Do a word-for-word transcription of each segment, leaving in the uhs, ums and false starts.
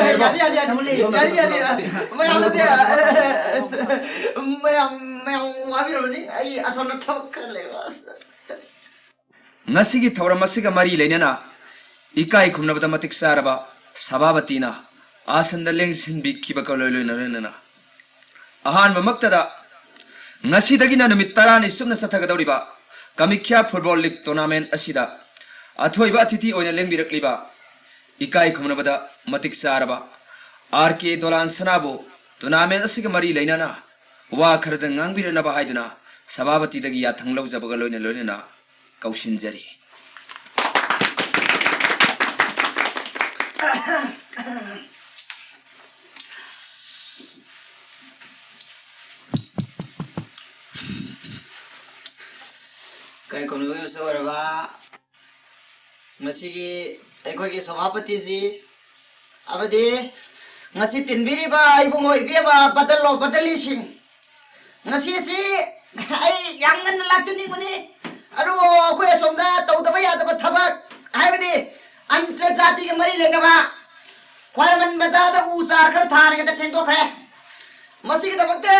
ꯌꯥꯅꯤ, ꯌꯥꯅꯤ, ꯌꯥꯅꯤ꯫ ꯌꯥꯅꯤ, ꯌꯥꯅꯤ, ꯌꯥꯅꯤ꯫ ꯃꯌꯥꯝꯅꯗꯤ, ꯑ, ꯑ, ꯑ, ꯃꯌꯥꯝ, ꯃꯌꯥꯝ ꯋꯥꯕꯤꯔꯕꯅꯤ꯫ ꯑꯩ ꯑꯁꯣꯝꯗ ꯊꯕꯛ ꯈꯔ ꯂꯩꯕ꯫ ꯑꯁ꯫ ꯉꯁꯤꯒꯤ ꯊꯧꯔꯝ ꯑꯁꯤꯒ ꯃꯔꯤ ꯂꯩꯅꯅ ꯏꯀꯥꯏ ꯈꯨꯝꯅꯕꯗ ꯃꯇꯤꯛ ꯆꯥꯔꯕ ꯁꯚꯥꯄꯇꯤꯅ ꯑꯥꯁꯟꯗ ꯂꯦꯡꯁꯤꯟꯕꯤꯈꯤꯕꯒ ꯂꯣꯏ ꯂꯣꯏꯅ ꯂꯣꯏꯅꯅ ꯑꯍꯥꯟꯕꯃꯛꯇꯗ ꯉꯁꯤꯗꯒꯤꯅ ꯅꯨꯃꯤꯠ ꯇꯔꯥꯅꯤ ꯆꯨꯞꯅ ꯆꯠꯊꯒꯗꯧꯔꯤꯕ ꯀꯃꯤꯈ꯭ꯌꯥ ꯐꯨꯠꯕꯣꯜ ꯂꯤꯒ ꯇꯣꯔꯅꯥꯃꯦꯟꯠ ꯑꯁꯤꯗ ꯑꯊꯣꯏꯕ ꯑꯇꯤꯊꯤ ꯑꯣꯏꯅ ꯂꯦꯡꯕꯤꯔꯛꯂꯤꯕ ꯏꯀꯥꯏ ꯈꯨꯝꯅꯕꯗ ꯃꯇꯤꯛ ꯆꯥꯔꯕ ꯑꯥꯔ ꯀꯦ ꯗꯣꯂꯥꯟ ꯁꯅꯥꯕꯨ ꯇꯣꯔꯅꯥꯃꯦꯟꯠ ꯑꯁꯤꯒ ꯃꯔꯤ ꯂꯩꯅꯅ ꯋꯥ ꯈꯔꯗ ꯉꯥꯡꯕꯤꯔꯛꯅꯕ ꯍꯥꯏꯗꯨꯅ ꯁꯚꯥꯄꯇꯤꯗꯒꯤ ꯌꯥꯊꯪ ꯂꯧꯖꯕꯒ ꯂꯣꯏꯅ ꯂꯣꯏꯅꯅ ꯀꯧꯁꯤꯟꯖꯔꯤ꯫ ꯀꯩ ꯈꯨꯝꯅꯕꯒꯤ ꯃꯁꯛ ꯑꯣꯏꯔꯕ ꯃꯁꯤꯒꯤ ꯑꯩꯈꯣꯏꯒꯤ ꯁꯚꯥꯄꯇꯤꯖꯤ ꯑꯃꯗꯤ ꯉꯁꯤ ꯇꯤꯟꯕꯤꯔꯤꯕ ꯏꯕꯨꯡꯉꯣ ꯏꯕꯦꯝꯃ ꯕꯗꯜꯂꯣ ꯕꯗꯜꯂꯤꯁꯤꯡ, ꯉꯁꯤꯁꯤ ꯑꯩ ꯌꯥꯝ ꯉꯟꯅ ꯂꯥꯛꯆꯅꯤꯡꯕꯅꯤ, ꯑꯗꯨꯕꯨ ꯑꯩꯈꯣꯏ ꯑꯁꯣꯝꯗ ꯇꯧꯗꯕ ꯌꯥꯗꯕ ꯊꯕꯛ, ꯍꯥꯏꯕꯗꯤ ꯑꯟꯇꯔ ꯖꯥꯇꯤꯒ ꯃꯔꯤ ꯂꯩꯅꯕ ꯈ꯭ꯋꯥꯏꯔꯝꯕꯟ ꯕꯖꯥꯔꯗ ꯎ ꯆꯥꯔ ꯈꯔ ꯊꯥꯔꯒꯗ ꯊꯦꯡꯗꯣꯛꯈ꯭ꯔꯦ꯫ ꯃꯁꯤꯒꯤꯗꯃꯛꯇ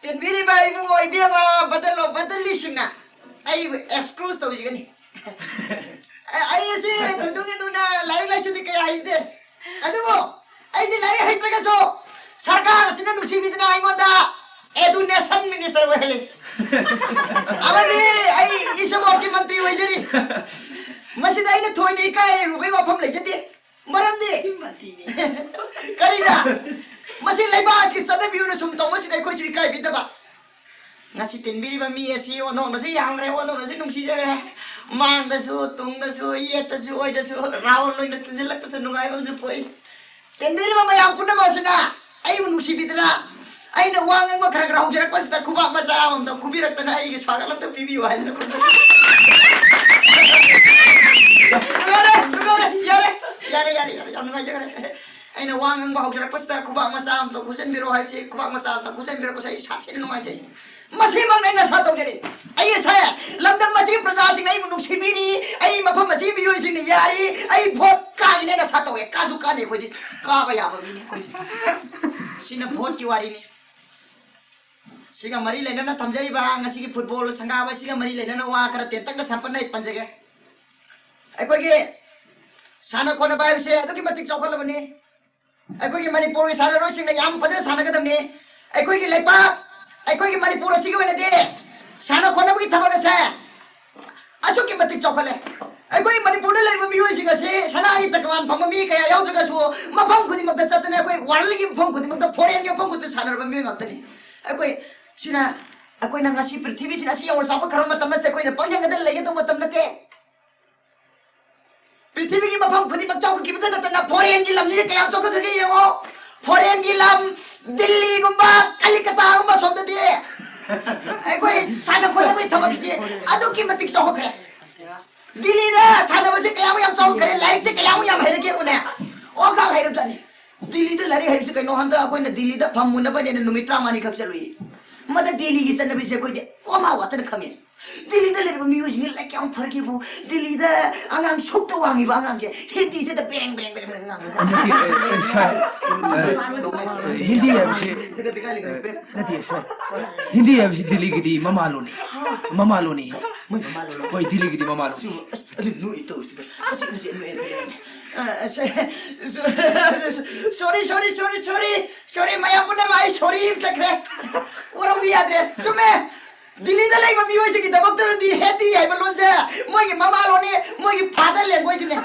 ꯇꯤꯟꯕꯤꯔꯤꯕ ꯏꯕꯨꯡꯉꯣ ꯏꯕꯦꯝꯃ ꯕꯗꯜꯂꯣ ꯕꯗꯜꯂꯤꯁꯤꯡꯅ ꯑꯩꯕꯨ excuse ꯇꯧꯕꯤꯒꯅꯤ꯫ ꯑꯩ ꯑꯁꯤ ꯊꯣꯏꯗꯣꯛ ꯍꯦꯟꯗꯣꯛꯅ ꯂꯥꯏꯔꯤꯛ ꯂꯥꯏꯁꯨꯗꯤ ꯀꯌꯥ ꯍꯩꯇꯦ, ꯑꯗꯨꯕꯨ ꯑꯩꯗꯤ ꯂꯥꯏꯔꯤꯛ ꯍꯩꯇ꯭ꯔꯒꯁꯨ ꯁꯔꯀꯥꯔ ꯑꯁꯤꯅ ꯅꯨꯡꯁꯤꯕꯤꯗꯅ ꯑꯩꯉꯣꯟꯗ education minister ꯑꯣꯏꯍꯜꯂꯤ꯫ ꯑꯃꯗꯤ ꯑꯩ ꯏꯁꯕꯣꯔꯠꯀꯤ ꯃꯟꯇ꯭ꯔꯤ ꯑꯣꯏꯖꯔꯤ꯫ ꯃꯁꯤꯗ ꯑꯩꯅ ꯊꯣꯏꯅ ꯏꯀꯥꯏꯔꯨꯕꯒꯤ ꯋꯥꯐꯝ ꯂꯩꯖꯗꯦ꯫ ꯃꯔꯝꯗꯤ ꯀꯔꯤꯅ? ꯃꯁꯤ ꯂꯩꯕꯥꯛ ꯑꯁꯤꯒꯤ ꯆꯠꯅꯕꯤ ꯑꯣꯏꯅ ꯁꯨꯝ ꯇꯧꯕꯁꯤꯗ ꯑꯩꯈꯣꯏꯁꯨ ꯏꯀꯥꯏꯕꯤꯗꯕ꯫ ꯉꯁꯤ ꯇꯤꯟꯕꯤꯔꯤꯕ ꯃꯤ ꯑꯁꯤ ꯑꯣꯟꯊꯣꯛꯅꯁꯨ ꯌꯥꯝꯈ꯭ꯔꯦ, ꯑꯣꯟꯊꯣꯛꯅꯁꯨ ꯅꯨꯡꯁꯤꯖꯈ꯭ꯔꯦ꯫ ꯃꯥꯡꯗꯁꯨ, ꯇꯨꯡꯗꯁꯨ, ꯌꯦꯠꯇꯁꯨ, ꯑꯣꯏꯗꯁꯨ, round ꯑꯣꯏꯅ ꯇꯤꯟꯁꯤꯜꯂꯛꯄꯁꯦ ꯅꯨꯡꯉꯥꯏꯕ ꯑꯃꯁꯨ ꯄꯣꯛꯏ꯫ ꯇꯤꯟꯕꯤꯔꯤꯕ ꯃꯌꯥꯝ ꯄꯨꯝꯅꯃꯛ ꯑꯁꯤꯅ ꯑꯩꯕꯨ ꯅꯨꯡꯁꯤꯕꯤꯗꯅ, ꯑꯩꯅ ꯋꯥ ꯉꯥꯡꯕ ꯈꯔ ꯈꯔ ꯍꯧꯖꯔꯛꯄꯁꯤꯗ ꯈꯨꯕꯥꯛ ꯃꯆꯥ ꯑꯃꯃꯝꯇꯪ ꯈꯨꯕꯤꯔꯛꯇꯅ ꯑꯩꯒꯤ ꯁ꯭ꯋꯥꯒꯠ ꯑꯝꯇ ꯄꯤꯕꯤꯌꯨ ꯍꯥꯏꯗꯅ ꯈꯨꯔꯨꯝꯖꯔꯤ꯫ ꯌꯥꯔꯦ, ꯌꯥꯔꯦ, ꯌꯥꯔꯦ, ꯌꯥꯔꯦ, ꯌꯥꯔꯦ, ꯌꯥꯔꯦ, ꯌꯥꯝ ꯅꯨꯡꯉꯥꯏꯖꯈ꯭ꯔꯦ꯫ ꯑꯩꯅ ꯋꯥ ꯉꯥꯡꯕ ꯍꯧꯖꯔꯛꯄꯁꯤꯗ ꯈꯨꯕꯥꯛ ꯃꯆꯥ ꯑꯝꯇ ꯈꯨꯖꯟꯕꯤꯔꯣ ꯍꯥꯏꯕꯁꯤ, ꯈꯨꯕꯥꯛ ꯃꯆꯥ ꯑꯝꯇ ꯈꯨꯖꯟꯕꯤꯔꯛꯄꯁꯦ ꯑꯩ ꯁꯥꯊꯤꯅ ꯅꯨꯡꯉꯥꯏꯖꯩ꯫ ꯃꯁꯤꯃꯛꯅ ꯑꯩꯅ ꯑꯁꯥ ꯇꯧꯖꯔꯤ꯫ ꯑꯩ ꯉꯁꯥꯏ ꯂꯝꯗꯝ ꯑꯁꯤꯒꯤ ꯄ꯭ꯔꯖꯥꯁꯤꯡꯅ ꯑꯩꯕꯨ ꯅꯨꯡꯁꯤꯕꯤꯔꯤ, ꯑꯩ ꯃꯐꯝ ꯑꯁꯤꯒꯤ ꯃꯤꯑꯣꯏꯁꯤꯡꯅ ꯌꯥꯔꯤ, ꯑꯩ ꯚꯣꯠ ꯀꯥꯒꯅꯤ ꯍꯥꯏꯅ ꯑꯁꯥ ꯇꯧꯋꯦ꯫ ꯀꯥꯁꯨ ꯀꯥꯅꯤ ꯑꯩꯈꯣꯏꯗꯤ, ꯀꯥꯕ ꯌꯥꯕ ꯃꯤꯅꯤ ꯑꯩꯈꯣꯏꯗꯤ꯫ ꯁꯤꯅ ꯚꯣꯠꯀꯤ ꯋꯥꯔꯤꯅꯤ꯫ ꯁꯤꯒ ꯃꯔꯤ ꯂꯩꯅꯅ ꯊꯝꯖꯔꯤꯕ ꯉꯁꯤꯒꯤ ꯐꯨꯠꯕꯣꯜ ꯁꯪꯒꯥꯕ ꯑꯁꯤꯒ ꯃꯔꯤ ꯂꯩꯅꯅ ꯋꯥ ꯈꯔ ꯇꯦꯟꯇꯛꯅ ꯁꯝꯄꯠꯅ ꯑꯩ ꯄꯟꯖꯒꯦ꯫ ꯑꯩꯈꯣꯏꯒꯤ ꯁꯥꯟꯅ ꯈꯣꯠꯅꯕ ꯍꯥꯏꯕꯁꯦ ꯑꯗꯨꯛꯀꯤ ꯃꯇꯤꯛ ꯆꯥꯎꯈꯠꯂꯕꯅꯤ꯫ ꯑꯩꯈꯣꯏꯒꯤ ꯃꯅꯤꯄꯨꯔꯒꯤ ꯁꯥꯟꯅꯔꯣꯏꯁꯤꯡꯅ ꯌꯥꯝ ꯐꯖꯅ ꯁꯥꯟꯅꯒꯗꯕꯅꯤ꯫ ꯑꯩꯈꯣꯏꯒꯤ ꯂꯩꯄꯥꯛ, ꯑꯩꯈꯣꯏꯒꯤ ꯃꯅꯤꯄꯨꯔ ꯑꯁꯤꯒꯤ ꯑꯣꯏꯅꯗꯤ ꯁꯥꯟꯅ ꯈꯣꯠꯅꯕꯒꯤ ꯊꯕꯛ ꯑꯁꯦ ꯑꯁꯨꯛꯀꯤ ꯃꯇꯤꯛ ꯆꯥꯎꯈꯠꯂꯦ꯫ ꯑꯩꯈꯣꯏ ꯃꯅꯤꯄꯨꯔꯗ ꯂꯩꯔꯤꯕ ꯃꯤꯑꯣꯏꯁꯤꯡ ꯑꯁꯤ ꯁꯅꯥꯒꯤ ꯇꯀꯃꯥꯟ ꯐꯪꯕ ꯃꯤ ꯀꯌꯥ ꯌꯥꯎꯗ꯭ꯔꯒꯁꯨ, ꯃꯐꯝ ꯈꯨꯗꯤꯡꯃꯛꯇ ꯆꯠꯇꯅ ꯑꯩꯈꯣꯏ ꯋꯥꯔꯜꯒꯤ ꯃꯐꯝ ꯈꯨꯗꯤꯡꯃꯛꯇ, ꯐꯣꯔꯦꯟꯒꯤ ꯃꯐꯝ ꯈꯨꯗꯤꯡꯃꯛꯇ ꯁꯥꯟꯅꯔꯕ ꯃꯤꯑꯣꯏ ꯉꯥꯛꯇꯅꯤ꯫ ꯑꯩꯈꯣꯏ ꯁꯤꯅ, ꯑꯩꯈꯣꯏꯅ ꯉꯁꯤ ꯄ꯭ꯔꯤꯊꯤꯕꯤꯁꯤꯅ ꯑꯁꯤ ꯌꯧꯅ ꯆꯥꯎꯈꯠꯈ꯭ꯔꯕ ꯃꯇꯝ ꯑꯁꯤꯗ ꯑꯩꯈꯣꯏꯅ ꯄꯪꯌꯦꯡ ꯌꯦꯡꯗꯅ ꯂꯩꯒꯗꯧꯕ ꯃꯇꯝ ꯅꯠꯇꯦ꯫ ꯄ꯭ꯔꯤꯊꯤꯕꯤꯒꯤ ꯃꯐꯝ ꯈꯨꯗꯤꯡꯃꯛ ꯆꯥꯎꯈꯠꯈꯤꯕꯗ ꯅꯠꯇꯅ ꯐꯣꯔꯦꯟꯒꯤ ꯂꯝꯁꯤꯗ ꯀꯌꯥꯝ ꯆꯥꯎꯈꯠꯈ꯭ꯔꯒꯦ ꯌꯦꯡꯉꯣ꯫ ꯐꯣꯔꯦꯟꯒꯤ ꯂꯝ, ꯗꯤꯜꯂꯤꯒꯨꯝꯕ, ꯀꯂꯤꯀꯇꯥꯒꯨꯝꯕ, ꯁꯣꯝꯗꯗꯤ ꯑꯩꯈꯣꯏ ꯁꯥꯟꯅ ꯈꯣꯠꯅꯕꯒꯤ ꯊꯕꯛꯁꯤ ꯑꯗꯨꯛꯀꯤ ꯃꯇꯤꯛ ꯆꯥꯎꯈꯠꯈ꯭ꯔꯦ꯫ ꯗꯤꯜꯂꯤꯗ ꯁꯥꯟꯅꯕꯁꯦ ꯀꯌꯥꯃꯨꯛ ꯌꯥꯝ ꯆꯥꯎꯈꯠꯈ꯭ꯔꯦ, ꯂꯥꯏꯔꯤꯛꯁꯦ ꯀꯌꯥꯃꯨꯛ ꯌꯥꯝ ꯍꯩꯔꯒꯦꯕꯨꯅꯦ꯫ ꯑꯣ, ꯈꯛ ꯍꯩꯔꯕꯖꯥꯠꯅꯤ꯫ ꯗꯤꯜꯂꯤꯗ ꯂꯥꯏꯔꯤꯛ ꯍꯩꯕꯁꯤ ꯀꯩꯅꯣ, ꯍꯟꯗꯛ ꯑꯩꯈꯣꯏꯅ ꯗꯤꯜꯂꯤꯗ ꯐꯝ ꯃꯨꯟꯅꯕꯅꯦꯅ ꯅꯨꯃꯤꯠ ꯇꯔꯥꯃꯉꯥꯅꯤ ꯈꯛ ꯆꯠꯂꯨꯏ꯫ ꯃꯗ ꯗꯤꯜꯂꯤꯒꯤ ꯆꯠꯅꯕꯤꯁꯦ ꯑꯩꯈꯣꯏꯗꯤ ꯀꯣꯃꯥ ꯋꯥꯇꯅ ꯈꯪꯉꯦ꯫ ꯗꯤꯜꯂꯤꯗ ꯂꯩꯔꯤꯕ ꯃꯤꯑꯣꯏꯁꯤꯡꯁꯤ ꯂꯥꯏꯔꯤꯛ ꯀꯌꯥꯝ ꯐꯔꯒꯦꯕꯨ, ꯗꯤꯜꯂꯤꯗ ꯑꯉꯥꯡ ꯁꯨꯛꯇ ꯋꯥꯡꯉꯤꯕ ꯑꯉꯥꯡꯁꯦ ꯍꯤꯟꯗꯤꯁꯤꯗ ꯕꯦꯔꯦꯡ ꯕꯦꯔꯦꯡ ꯕꯦꯔꯦꯡ ꯕꯦꯔꯦꯡ ꯉꯥꯡꯕ꯫ ꯅꯠꯇꯦ, ꯑꯦ, ꯑꯦ, ꯁꯥꯔ, ꯑꯦ, ꯍꯤꯟꯗꯤ ꯍꯥꯏꯕꯁꯤ, ꯁꯤꯗ ꯕꯦꯀꯥ ꯂꯩꯕ ꯅꯠꯇꯦ꯫ ꯅꯠꯇꯦ, ꯁꯥꯔ꯫ ꯍꯤꯟꯗꯤ ꯍꯥꯏꯕꯁꯤ ꯗꯤꯜꯂꯤꯒꯤꯗꯤ ꯃꯃꯥ ꯂꯣꯟꯅꯤ꯫ ꯃꯃꯥ ꯂꯣꯟꯅꯤ꯫ ꯃꯣꯏ ꯃꯃꯥ ꯂꯣꯟ꯫ ꯍꯣꯏ, ꯗꯤꯜꯂꯤꯒꯤꯗꯤ ꯃꯃꯥ ꯂꯣꯟ꯫ ꯁꯤꯕꯨ, ꯑꯁ, ꯑꯗꯨ ꯅꯣꯏ ꯇꯧꯔꯤꯁꯤꯕꯨ꯫ ꯑꯁꯤ, ꯑꯁꯤ, ꯅꯣꯏ, ꯅꯣꯏ, ꯅꯣꯏ꯫ ꯑ, ꯑ, ꯁꯦ-, ꯁꯣ-, ꯁꯣꯔꯤ, ꯁꯣꯔꯤ, ꯁꯣꯔꯤ, ꯁꯣꯔꯤ꯫ ꯁꯣꯔꯤ, ꯃꯌꯥꯝ ꯄꯨꯝꯅꯃꯛ ꯑꯩ ꯁꯣꯔꯤ ꯑꯃ ꯆꯠꯈ꯭ꯔꯦ꯫ ꯋꯥꯔꯧꯕ ꯌꯥꯗ꯭ꯔꯦ꯫ ꯆꯨꯝꯃꯦ꯫ ꯗꯤꯜꯂꯤꯗ ꯂꯩꯕ ꯃꯤꯑꯣꯏꯁꯤꯡꯒꯤꯗꯃꯛꯇꯗꯤ ꯍꯦꯗꯤ ꯍꯥꯏꯕ ꯂꯣꯟꯁꯦ ꯃꯣꯏꯒꯤ ꯃꯃꯥ ꯂꯣꯟꯅꯤ, ꯃꯣꯏꯒꯤ father languagene꯫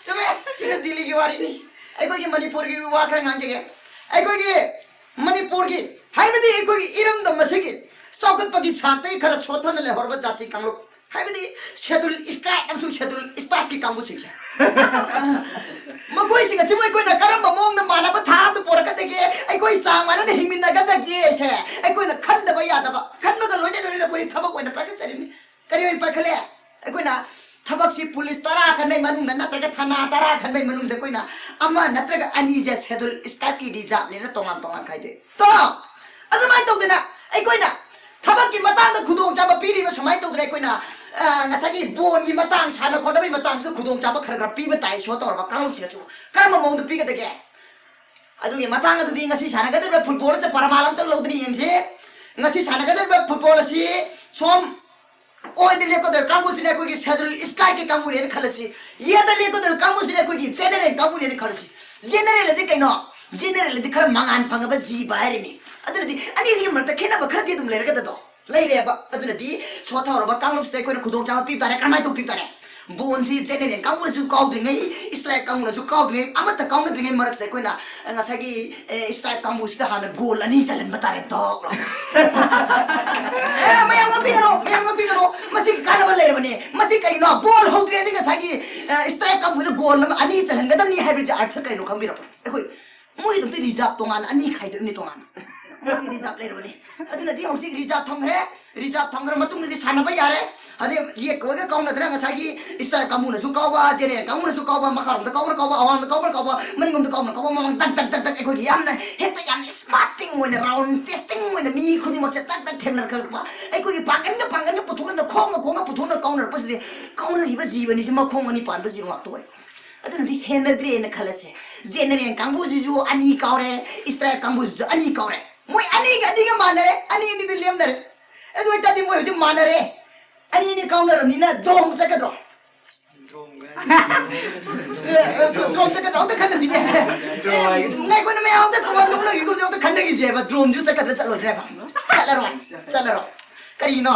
ꯆꯨꯝꯃꯦ꯫ ꯁꯤꯅ ꯗꯤꯜꯂꯤꯒꯤ ꯋꯥꯔꯤꯅꯤ꯫ ꯑꯩꯈꯣꯏꯒꯤ ꯃꯅꯤꯄꯨꯔꯒꯤ ꯋꯥ ꯈꯔ ꯉꯥꯡꯖꯒꯦ꯫ ꯑꯩꯈꯣꯏꯒꯤ ꯃꯅꯤꯄꯨꯔꯒꯤ, ꯍꯥꯏꯕꯗꯤ ꯑꯩꯈꯣꯏꯒꯤ ꯏꯔꯝꯗꯝ ꯑꯁꯤꯒꯤ ꯆꯥꯎꯈꯠꯄꯒꯤ ꯁꯥꯠꯇꯒꯤ ꯈꯔ ꯁꯣꯠꯊꯅ ꯂꯩꯍꯧꯔꯕ ꯖꯥꯇꯤ ꯀꯥꯡꯂꯨꯞ, ꯍꯥꯏꯕꯗꯤ Scheduled Caste ꯑꯃꯁꯨꯡ Scheduled Stateꯀꯤ ꯀꯥꯡꯕꯨꯁꯤꯡꯁꯦ꯫ ꯃꯈꯣꯏꯁꯤꯡ ꯑꯁꯤꯕꯨ ꯑꯩꯈꯣꯏꯅ ꯀꯔꯝꯕ ꯃꯑꯣꯡꯗ ꯃꯥꯟꯅꯕ ꯊꯥꯛ ꯑꯃꯗ ꯄꯨꯔꯛꯀꯗꯒꯦ, ꯑꯩꯈꯣꯏ ꯆꯥꯡ ꯃꯥꯟꯅꯅ ꯍꯤꯡꯃꯤꯟꯅꯒꯗꯒꯦꯁꯦ ꯑꯩꯈꯣꯏꯅ ꯈꯟꯗꯕ ꯌꯥꯗꯕ, ꯈꯟꯕꯒ ꯂꯣꯏꯅ ꯂꯣꯏꯅꯅ ꯑꯩꯈꯣꯏ ꯊꯕꯛ ꯑꯣꯏꯅ ꯄꯥꯏꯈꯠꯆꯔꯤꯕꯅꯤ꯫ ꯀꯔꯤ ꯑꯣꯏꯅ ꯄꯥꯏꯈꯠꯂꯦ? ꯑꯩꯈꯣꯏꯅ ꯊꯕꯛꯁꯤ ꯄꯨꯂꯤꯁ ꯇꯔꯥ ꯈꯟꯕꯩ ꯃꯅꯨꯡꯗ ꯅꯠꯇ꯭ꯔꯒ ꯊꯥꯅꯥ ꯇꯔꯥ ꯈꯟꯕꯩ ꯃꯅꯨꯡꯗ ꯑꯩꯈꯣꯏꯅ ꯑꯃ ꯅꯠꯇ꯭ꯔꯒ ꯑꯅꯤꯁꯦ ꯁꯦꯗꯨꯜ ꯏꯁꯀꯥꯏꯠꯀꯤ ꯔꯤꯖꯥꯕꯅꯦꯅ ꯇꯣꯉꯥꯟ ꯇꯣꯉꯥꯟ ꯈꯥꯏꯗꯣꯛꯑꯦ꯫ ꯇꯣ! ꯑꯗꯨꯃꯥꯏꯅ ꯇꯧꯗꯅ ꯑꯩꯈꯣꯏꯅ ꯊꯕꯛꯀꯤ ꯃꯇꯥꯡꯗ ꯈꯨꯗꯣꯡꯆꯥꯕ ꯄꯤꯔꯤꯕ ꯁꯨꯃꯥꯏꯅ ꯇꯧꯗꯅ ꯑꯩꯈꯣꯏꯅ, ꯑ, ꯉꯁꯥꯏꯒꯤ ꯕꯣꯟꯒꯤ ꯃꯇꯥꯡ, ꯁꯥꯟꯅ ꯈꯣꯠꯅꯕꯒꯤ ꯃꯇꯥꯡꯁꯨ ꯈꯨꯗꯣꯡꯆꯥꯕ ꯈꯔ ꯈꯔ ꯄꯤꯕ ꯇꯥꯏ꯫ ꯁꯣ ꯇꯧꯔꯕ ꯀꯥꯡꯂꯨꯞꯁꯤꯗꯁꯨ ꯀꯔꯝꯕ ꯃꯑꯣꯡꯗ ꯄꯤꯒꯗꯒꯦ? ꯑꯗꯨꯒꯤ ꯃꯇꯥꯡ ꯑꯗꯨꯗꯤ ꯉꯁꯤ ꯁꯥꯟꯅꯒꯗꯧꯔꯤꯕ ꯐꯨꯠꯕꯣꯜ ꯑꯁꯦ ꯄꯔꯃꯥꯟ ꯑꯝꯇꯪ ꯂꯧꯗꯨꯅ ꯌꯦꯡꯁꯤ꯫ ꯉꯁꯤ ꯁꯥꯟꯅꯒꯗꯧꯔꯤꯕ ꯐꯨꯠꯕꯣꯜ ꯑꯁꯤ ꯁꯣꯝ ꯑꯣꯏꯗ ꯂꯦꯞꯀꯗꯧꯔꯤꯕ ꯀꯥꯡꯕꯨꯁꯤꯅ ꯑꯩꯈꯣꯏꯒꯤ ꯁꯦꯗꯨꯜ ꯏꯁꯀꯥꯏꯠꯀꯤ ꯀꯥꯡꯕꯨꯅꯦꯅ ꯈꯜꯂꯁꯤ꯫ ꯌꯦꯠꯇ ꯂꯦꯞꯀꯗꯧꯔꯤꯕ ꯀꯥꯡꯕꯨꯁꯤꯅ ꯑꯩꯈꯣꯏꯒꯤ ꯖꯦꯅꯦꯔꯦꯜ ꯀꯥꯡꯕꯨꯅꯦꯅ ꯈꯜꯂꯁꯤ꯫ ꯖꯦꯅꯦꯔꯦꯜ ꯑꯗꯤ ꯀꯩꯅꯣ? ꯖꯦꯅꯦꯔꯦꯜ ꯑꯗꯤ ꯈꯔ ꯃꯉꯥꯟ ꯐꯪꯉꯕ ꯖꯤꯕ ꯍꯥꯏꯔꯤꯅꯤ꯫ ꯑꯗꯨꯅꯗꯤ ꯑꯅꯤꯁꯤꯒꯤ ꯃꯔꯛꯇ ꯈꯦꯠꯅꯕ ꯈꯔꯗꯤ ꯑꯗꯨꯝ ꯂꯩꯔꯒꯗꯗꯣ ꯂꯩꯔꯦꯕ꯫ ꯑꯗꯨꯅꯗꯤ ꯁꯣꯊꯍꯧꯔꯕ ꯀꯥꯡꯂꯨꯞꯁꯤꯗ ꯑꯩꯈꯣꯏꯅ ꯈꯨꯗꯣꯡꯆꯥꯕ ꯄꯤꯕ ꯇꯥꯔꯦ꯫ ꯀꯔꯝꯍꯥꯏꯅ ꯇꯧꯕ ꯄꯤꯕ ꯇꯥꯔꯦ? ꯕꯣꯟꯁꯤ ꯖꯦꯅꯦꯔꯦꯜ ꯀꯥꯡꯕꯨꯅꯁꯨ ꯀꯥꯎꯗ꯭ꯔꯤꯉꯩ, ꯏꯁꯇ꯭ꯔꯥꯏꯛ ꯀꯥꯡꯕꯨꯅꯁꯨ ꯀꯥꯎꯗ꯭ꯔꯤꯉꯩ, ꯑꯃꯠꯇ ꯀꯥꯎꯅꯗ꯭ꯔꯤꯉꯩ ꯃꯔꯛꯁꯤꯗ ꯑꯩꯈꯣꯏꯅ, ꯑ, ꯉꯁꯥꯏꯒꯤ, ꯑ, ꯏꯁꯇ꯭ꯔꯥꯏꯛ ꯀꯥꯡꯕꯨꯁꯤꯗ ꯍꯥꯟꯅ ꯒꯣꯜ ꯑꯅꯤ ꯆꯜꯍꯟꯕ ꯇꯥꯔꯦ꯫ ꯇꯣꯛ ꯂꯥꯎ꯫ ꯑꯦ, ꯃꯌꯥꯝ ꯉꯥꯛꯄꯤꯒꯅꯨ, ꯃꯌꯥꯝ ꯉꯥꯛꯄꯤꯒꯅꯨ꯫ ꯃꯁꯤ ꯀꯥꯟꯅꯕ ꯂꯩꯔꯕꯅꯤ꯫ ꯃꯁꯤ ꯀꯩꯅꯣ? ꯕꯣꯜ ꯍꯧꯗ꯭ꯔꯤꯉꯩꯗ ꯉꯁꯥꯏꯒꯤ, ꯑ, ꯏꯁꯇ꯭ꯔꯥꯏꯛ ꯀꯥꯡꯕꯨꯗ ꯒꯣꯜ ꯑꯃ ꯑꯅꯤ ꯆꯜꯍꯟꯒꯗꯕꯅꯤ ꯍꯥꯏꯕꯒꯤ ꯑꯔꯊ ꯀꯩꯅꯣ ꯈꯪꯕꯤꯔꯕ? ꯑꯩꯈꯣꯏ ꯃꯣꯏꯒꯤꯗꯃꯛꯇ ꯔꯤꯖꯥꯕ ꯇꯣꯉꯥꯟꯅ ꯑꯅꯤ ꯈꯥꯏꯗꯣꯛꯏꯕꯅꯤ, ꯇꯣꯉꯥꯟꯅ꯫ ꯃꯣꯏꯒꯤ ꯔꯤꯖꯥꯕ ꯂꯩꯔꯕꯅꯤ꯫ ꯑꯗꯨꯅꯗꯤ ꯍꯧꯖꯤꯛ ꯔꯤꯖꯥꯕ ꯊꯝꯈ꯭ꯔꯦ꯫ ꯔꯤꯖꯥꯕ ꯊꯝꯈ꯭ꯔ ꯃꯇꯨꯡꯗꯗꯤ ꯁꯥꯟꯅꯕ ꯌꯥꯔꯦ꯫ ꯑꯗꯩ ꯌꯦꯠꯀ ꯑꯣꯏꯒ ꯀꯥꯎꯅꯗꯅ ꯉꯁꯥꯏꯒꯤ ꯏꯁꯇ꯭ꯔꯥꯏꯛ ꯀꯥꯡꯕꯨꯅꯁꯨ ꯀꯥꯎꯕ, ꯖꯦꯅꯦꯔꯦꯜ ꯀꯥꯡꯕꯨꯅꯁꯨ ꯀꯥꯎꯕ, ꯃꯈꯥꯔꯣꯝꯗ ꯀꯥꯎꯕꯅ ꯀꯥꯎꯕ, ꯑꯋꯥꯡꯗ ꯀꯥꯎꯕꯅ ꯀꯥꯎꯕ, ꯃꯅꯤꯡꯂꯣꯝꯗ ꯀꯥꯎꯕꯅ ꯀꯥꯎꯕ, ꯃꯃꯥꯡ ꯇꯛ ꯇꯛ ꯇꯛ ꯇꯛ ꯑꯩꯈꯣꯏꯒꯤ ꯌꯥꯝꯅ ꯍꯦꯛꯇ ꯌꯥꯝꯅ ꯏꯁꯃꯥꯔꯇꯤꯡ ꯑꯣꯏꯅ, ꯔꯥꯎꯟ ꯇꯦꯁꯇꯤꯡ ꯑꯣꯏꯅ ꯃꯤ ꯈꯨꯗꯤꯡꯃꯛꯁꯦ ꯇꯛ ꯇꯛ ꯊꯦꯡꯅꯔꯛꯄ꯫ ꯑꯩꯈꯣꯏꯒꯤ ꯄꯥꯡꯒꯟꯒ ꯄꯥꯡꯒꯟꯒ ꯄꯨꯊꯣꯛꯅ, ꯈꯣꯡꯒ ꯈꯣꯡꯒ ꯄꯨꯊꯣꯛꯅ ꯀꯥꯎꯅꯔꯛꯄꯁꯤꯗꯤ ꯀꯥꯎꯅꯔꯤꯕ ꯖꯤꯕꯅꯤꯁꯤ ꯃꯈꯣꯡ ꯑꯅꯤ ꯄꯥꯟꯕ ꯖꯤꯕ ꯉꯥꯛꯇ ꯑꯣꯏ꯫ ꯑꯗꯨꯅꯗꯤ ꯍꯦꯟꯅꯗ꯭ꯔꯦꯅ ꯈꯜꯂꯁꯦ꯫ ꯖꯦꯅꯦꯔꯦꯜ ꯀꯥꯡꯕꯨꯁꯤꯁꯨ ꯑꯅꯤ ꯀꯥꯎꯔꯦ, ꯏꯁꯇ꯭ꯔꯥꯏꯛ ꯀꯥꯡꯕꯨꯁꯤꯁꯨ ꯑꯅꯤ ꯀꯥꯎꯔꯦ꯫ ꯃꯣꯏ ꯑꯅꯤꯒ ꯑꯅꯤꯒ ꯃꯥꯟꯅꯔꯦ, ꯑꯅꯤ ꯑꯅꯤꯗ ꯂꯦꯝꯅꯔꯦ꯫ ꯑꯗꯨ ꯑꯣꯏꯇꯥꯔꯗꯤ ꯃꯣꯏ ꯍꯧꯖꯤꯛ ꯃꯥꯟꯅꯔꯦ, ꯑꯅꯤ ꯑꯅꯤ ꯀꯥꯎꯅꯔꯕꯅꯤꯅ ꯗ꯭ꯔꯣꯝ ꯆꯠꯀꯗ꯭ꯔꯣ? ꯗ꯭ꯔꯣꯝꯒ ꯑꯦ, ꯑꯦ, ꯗ꯭ꯔꯣꯝ ꯆꯠꯀꯗ꯭ꯔꯣ? ꯑꯝꯇ ꯈꯟꯅꯁꯤꯅꯦ꯫ ꯗ꯭ꯔꯣꯝ ꯍꯥꯏꯒꯗ꯭ꯔꯣ? ꯉꯥꯏꯈꯣꯅ ꯃꯌꯥꯝ ꯑꯝꯇ ꯀꯃꯥꯏꯅ ꯅꯣꯛꯅꯈꯤꯒꯨꯝꯁꯦ ꯑꯝꯇ ꯈꯟꯅꯈꯤꯁꯦꯕ꯫ ꯗ꯭ꯔꯣꯝꯁꯨ ꯆꯠꯀꯗ꯭ꯔꯥ ꯆꯠꯂꯣꯏꯗ꯭ꯔꯥꯕ? ꯆꯠꯂꯔꯣꯏ, ꯆꯠꯂꯔꯣꯏ꯫ ꯀꯔꯤꯅꯣ?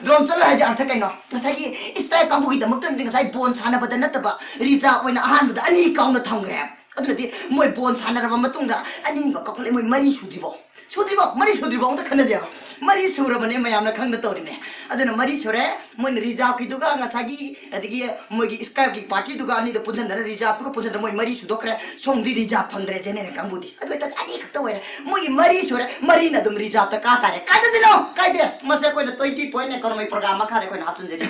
ꯗ꯭ꯔꯣꯝ ꯆꯠꯂꯣꯏ ꯍꯥꯏꯁꯦ ꯑꯔꯊ ꯀꯩꯅꯣ? ꯉꯁꯥꯏꯒꯤ ꯏꯁꯇ꯭ꯔꯥꯏꯛ ꯀꯥꯡꯕꯨꯒꯤꯗꯃꯛꯇꯗꯤ ꯉꯁꯥꯏ ꯕꯣꯜ ꯁꯥꯟꯅꯕꯗ ꯅꯠꯇꯕ ꯔꯤꯖꯥꯕ ꯑꯣꯏꯅ ꯑꯍꯥꯟꯕꯗ ꯑꯅꯤ ꯀꯥꯎꯅ ꯊꯝꯈ꯭ꯔꯦ꯫ ꯑꯗꯨꯅꯗꯤ ꯃꯣꯏ ꯕꯣꯜ ꯁꯥꯟꯅꯔꯕ ꯃꯇꯨꯡꯗ ꯑꯅꯤꯃꯛ ꯀꯥꯎꯈꯠꯂꯦ꯫ ꯃꯣꯏ ꯃꯔꯤ ꯁꯨꯗ꯭ꯔꯤꯕꯣ? ꯁꯨꯗ꯭ꯔꯤꯕꯣ? ꯃꯔꯤ ꯁꯨꯗ꯭ꯔꯤꯕꯣ? ꯑꯃꯨꯛꯇ ꯈꯟꯅꯁꯦꯕ꯫ ꯃꯔꯤ ꯁꯨꯔꯕꯅꯦ, ꯃꯌꯥꯝꯅ ꯈꯪꯗ ꯇꯧꯔꯤꯅꯦ꯫ ꯑꯗꯨꯅ ꯃꯔꯤ ꯁꯨꯔꯦ꯫ ꯃꯣꯏꯅ ꯔꯤꯖꯥꯕꯀꯤꯗꯨꯒ ꯉꯁꯥꯏꯒꯤ, ꯑꯗꯒꯤ ꯃꯣꯏꯒꯤ ꯏꯁꯀ꯭ꯔꯥꯏꯞꯀꯤ ꯄꯥꯔꯇꯤꯗꯨꯒ ꯑꯅꯤꯗꯣ ꯄꯨꯟꯁꯤꯟꯅꯔ, ꯔꯤꯖꯥꯕꯇꯨꯒ ꯄꯨꯟꯁꯤꯟꯅꯔ ꯃꯣꯏ ꯃꯔꯤ ꯁꯨꯗꯣꯛꯈ꯭ꯔꯦ꯫ ꯁꯣꯝꯗꯤ ꯔꯤꯖꯥꯕ ꯐꯪꯗ꯭ꯔꯦ, ꯖꯦꯅꯦꯔꯦꯜ ꯀꯥꯡꯕꯨꯗꯤ꯫ ꯑꯗꯨ ꯑꯣꯏꯇꯥꯔꯗꯤ ꯑꯅꯤ ꯈꯛꯇ ꯑꯣꯏꯔꯦ꯫ ꯃꯣꯏꯒꯤ ꯃꯔꯤ ꯁꯨꯔꯦ, ꯃꯔꯤꯅ ꯑꯗꯨꯝ ꯔꯤꯖꯥꯕꯇ ꯀꯥ ꯇꯥꯔꯦ꯫ ꯀꯥꯖꯗꯣꯏꯅꯣ? ꯀꯥꯏꯗꯦ꯫ ꯃꯁꯤ ꯑꯩꯈꯣꯏꯅ ꯇ꯭ꯋꯦꯟꯇꯤ ꯄꯣꯏꯟ ꯏꯀꯣꯅꯣꯃꯤ ꯄ꯭ꯔꯣꯒ꯭ꯔꯥꯝ ꯃꯈꯥꯗ ꯑꯩꯈꯣꯏꯅ ꯍꯥꯞꯆꯤꯟꯖꯔꯤ꯫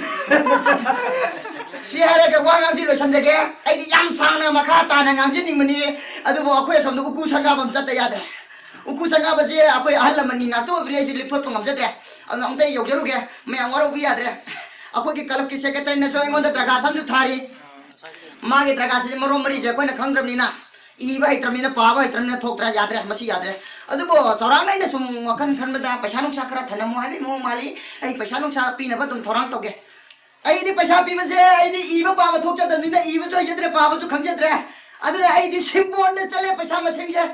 ꯁꯤ ꯍꯥꯏꯔꯒ ꯋꯥ ꯉꯥꯡꯁꯤ ꯂꯣꯏꯁꯟꯖꯒꯦ꯫ ꯑꯩꯗꯤ ꯌꯥꯝ ꯁꯥꯡꯅ ꯃꯈꯥ ꯇꯥꯅ ꯉꯥꯡꯖꯅꯤꯡꯕꯅꯤ, ꯑꯗꯨꯕꯨ ꯑꯩꯈꯣꯏ ꯑꯁꯣꯝꯗ ꯎꯀꯨ ꯁꯪꯒꯥꯕ ꯑꯃ ꯆꯠꯇ ꯌꯥꯗ꯭ꯔꯦ꯫ ꯎꯀꯨ ꯁꯪꯒꯥꯕꯁꯦ ꯑꯩꯈꯣꯏ ꯑꯍꯜ ꯂꯃꯟꯒꯤ ꯉꯥꯛꯇ ꯑꯣꯏꯕꯅꯤ, ꯑꯩꯁꯨ ꯂꯤꯛꯊꯣꯛꯄ ꯉꯝꯖꯗ꯭ꯔꯦ꯫ ꯑꯗꯨꯅ ꯑꯃꯨꯛꯇ ꯌꯧꯖꯔꯨꯒꯦ, ꯃꯌꯥꯝ ꯋꯥꯔꯧꯕ ꯌꯥꯗ꯭ꯔꯦ꯫ ꯑꯩꯈꯣꯏꯒꯤ ꯀ꯭ꯂꯕꯀꯤ ꯁꯦꯀ꯭ꯔꯦꯇꯔꯤꯅꯁꯨ ꯑꯩꯉꯣꯟꯗ ꯗ꯭ꯔꯒꯥꯁ ꯑꯃꯁꯨ ꯊꯥꯔꯤ꯫ ꯃꯥꯒꯤ ꯗ꯭ꯔꯒꯥꯁꯤꯗꯤ ꯃꯔꯣꯟ ꯃꯔꯤꯁꯦ ꯑꯩꯈꯣꯏꯅ ꯈꯪꯗ꯭ꯔꯕꯅꯤꯅ, ꯏꯕ ꯍꯩꯇ꯭ꯔꯕꯅꯤꯅ, ꯄꯥꯕ ꯍꯩꯇ꯭ꯔꯕꯅꯤꯅ ꯊꯣꯛꯇ꯭ꯔꯦ, ꯌꯥꯗ꯭ꯔꯦ, ꯃꯁꯤ ꯌꯥꯗ꯭ꯔꯦ꯫ ꯑꯗꯨꯕꯨ ꯆꯥꯎꯔꯥꯛꯅ ꯑꯩꯅ ꯁꯨꯝ ꯋꯥꯈꯜ ꯈꯟꯕꯗ ꯄꯩꯁꯥ ꯅꯨꯡꯁꯥ ꯈꯔ ꯊꯅꯝꯃꯣ ꯍꯥꯏꯕꯒꯤ ꯃꯑꯣꯡ ꯃꯥꯜꯂꯤ꯫ ꯑꯩ ꯄꯩꯁꯥ ꯅꯨꯡꯁꯥ ꯄꯤꯅꯕ ꯑꯗꯨꯝ ꯊꯧꯔꯥꯡ ꯇꯧꯒꯦ꯫ ꯑꯩꯗꯤ ꯄꯩꯁꯥ ꯄꯤꯕꯁꯦ ꯑꯩꯗꯤ ꯏꯕ ꯄꯥꯕ ꯊꯣꯛꯆꯗꯕꯅꯤꯅ ꯏꯕꯁꯨ ꯍꯩꯖꯗ꯭ꯔꯦ, ꯄꯥꯕꯁꯨ ꯈꯪꯖꯗ꯭ꯔꯦ꯫ ꯑꯗꯨꯅ ꯑꯩꯗꯤ ꯁꯤꯝꯕꯣꯜꯗ ꯆꯠꯂꯦ ꯄꯩꯁꯥ ꯃꯁꯤꯡꯁꯦ꯫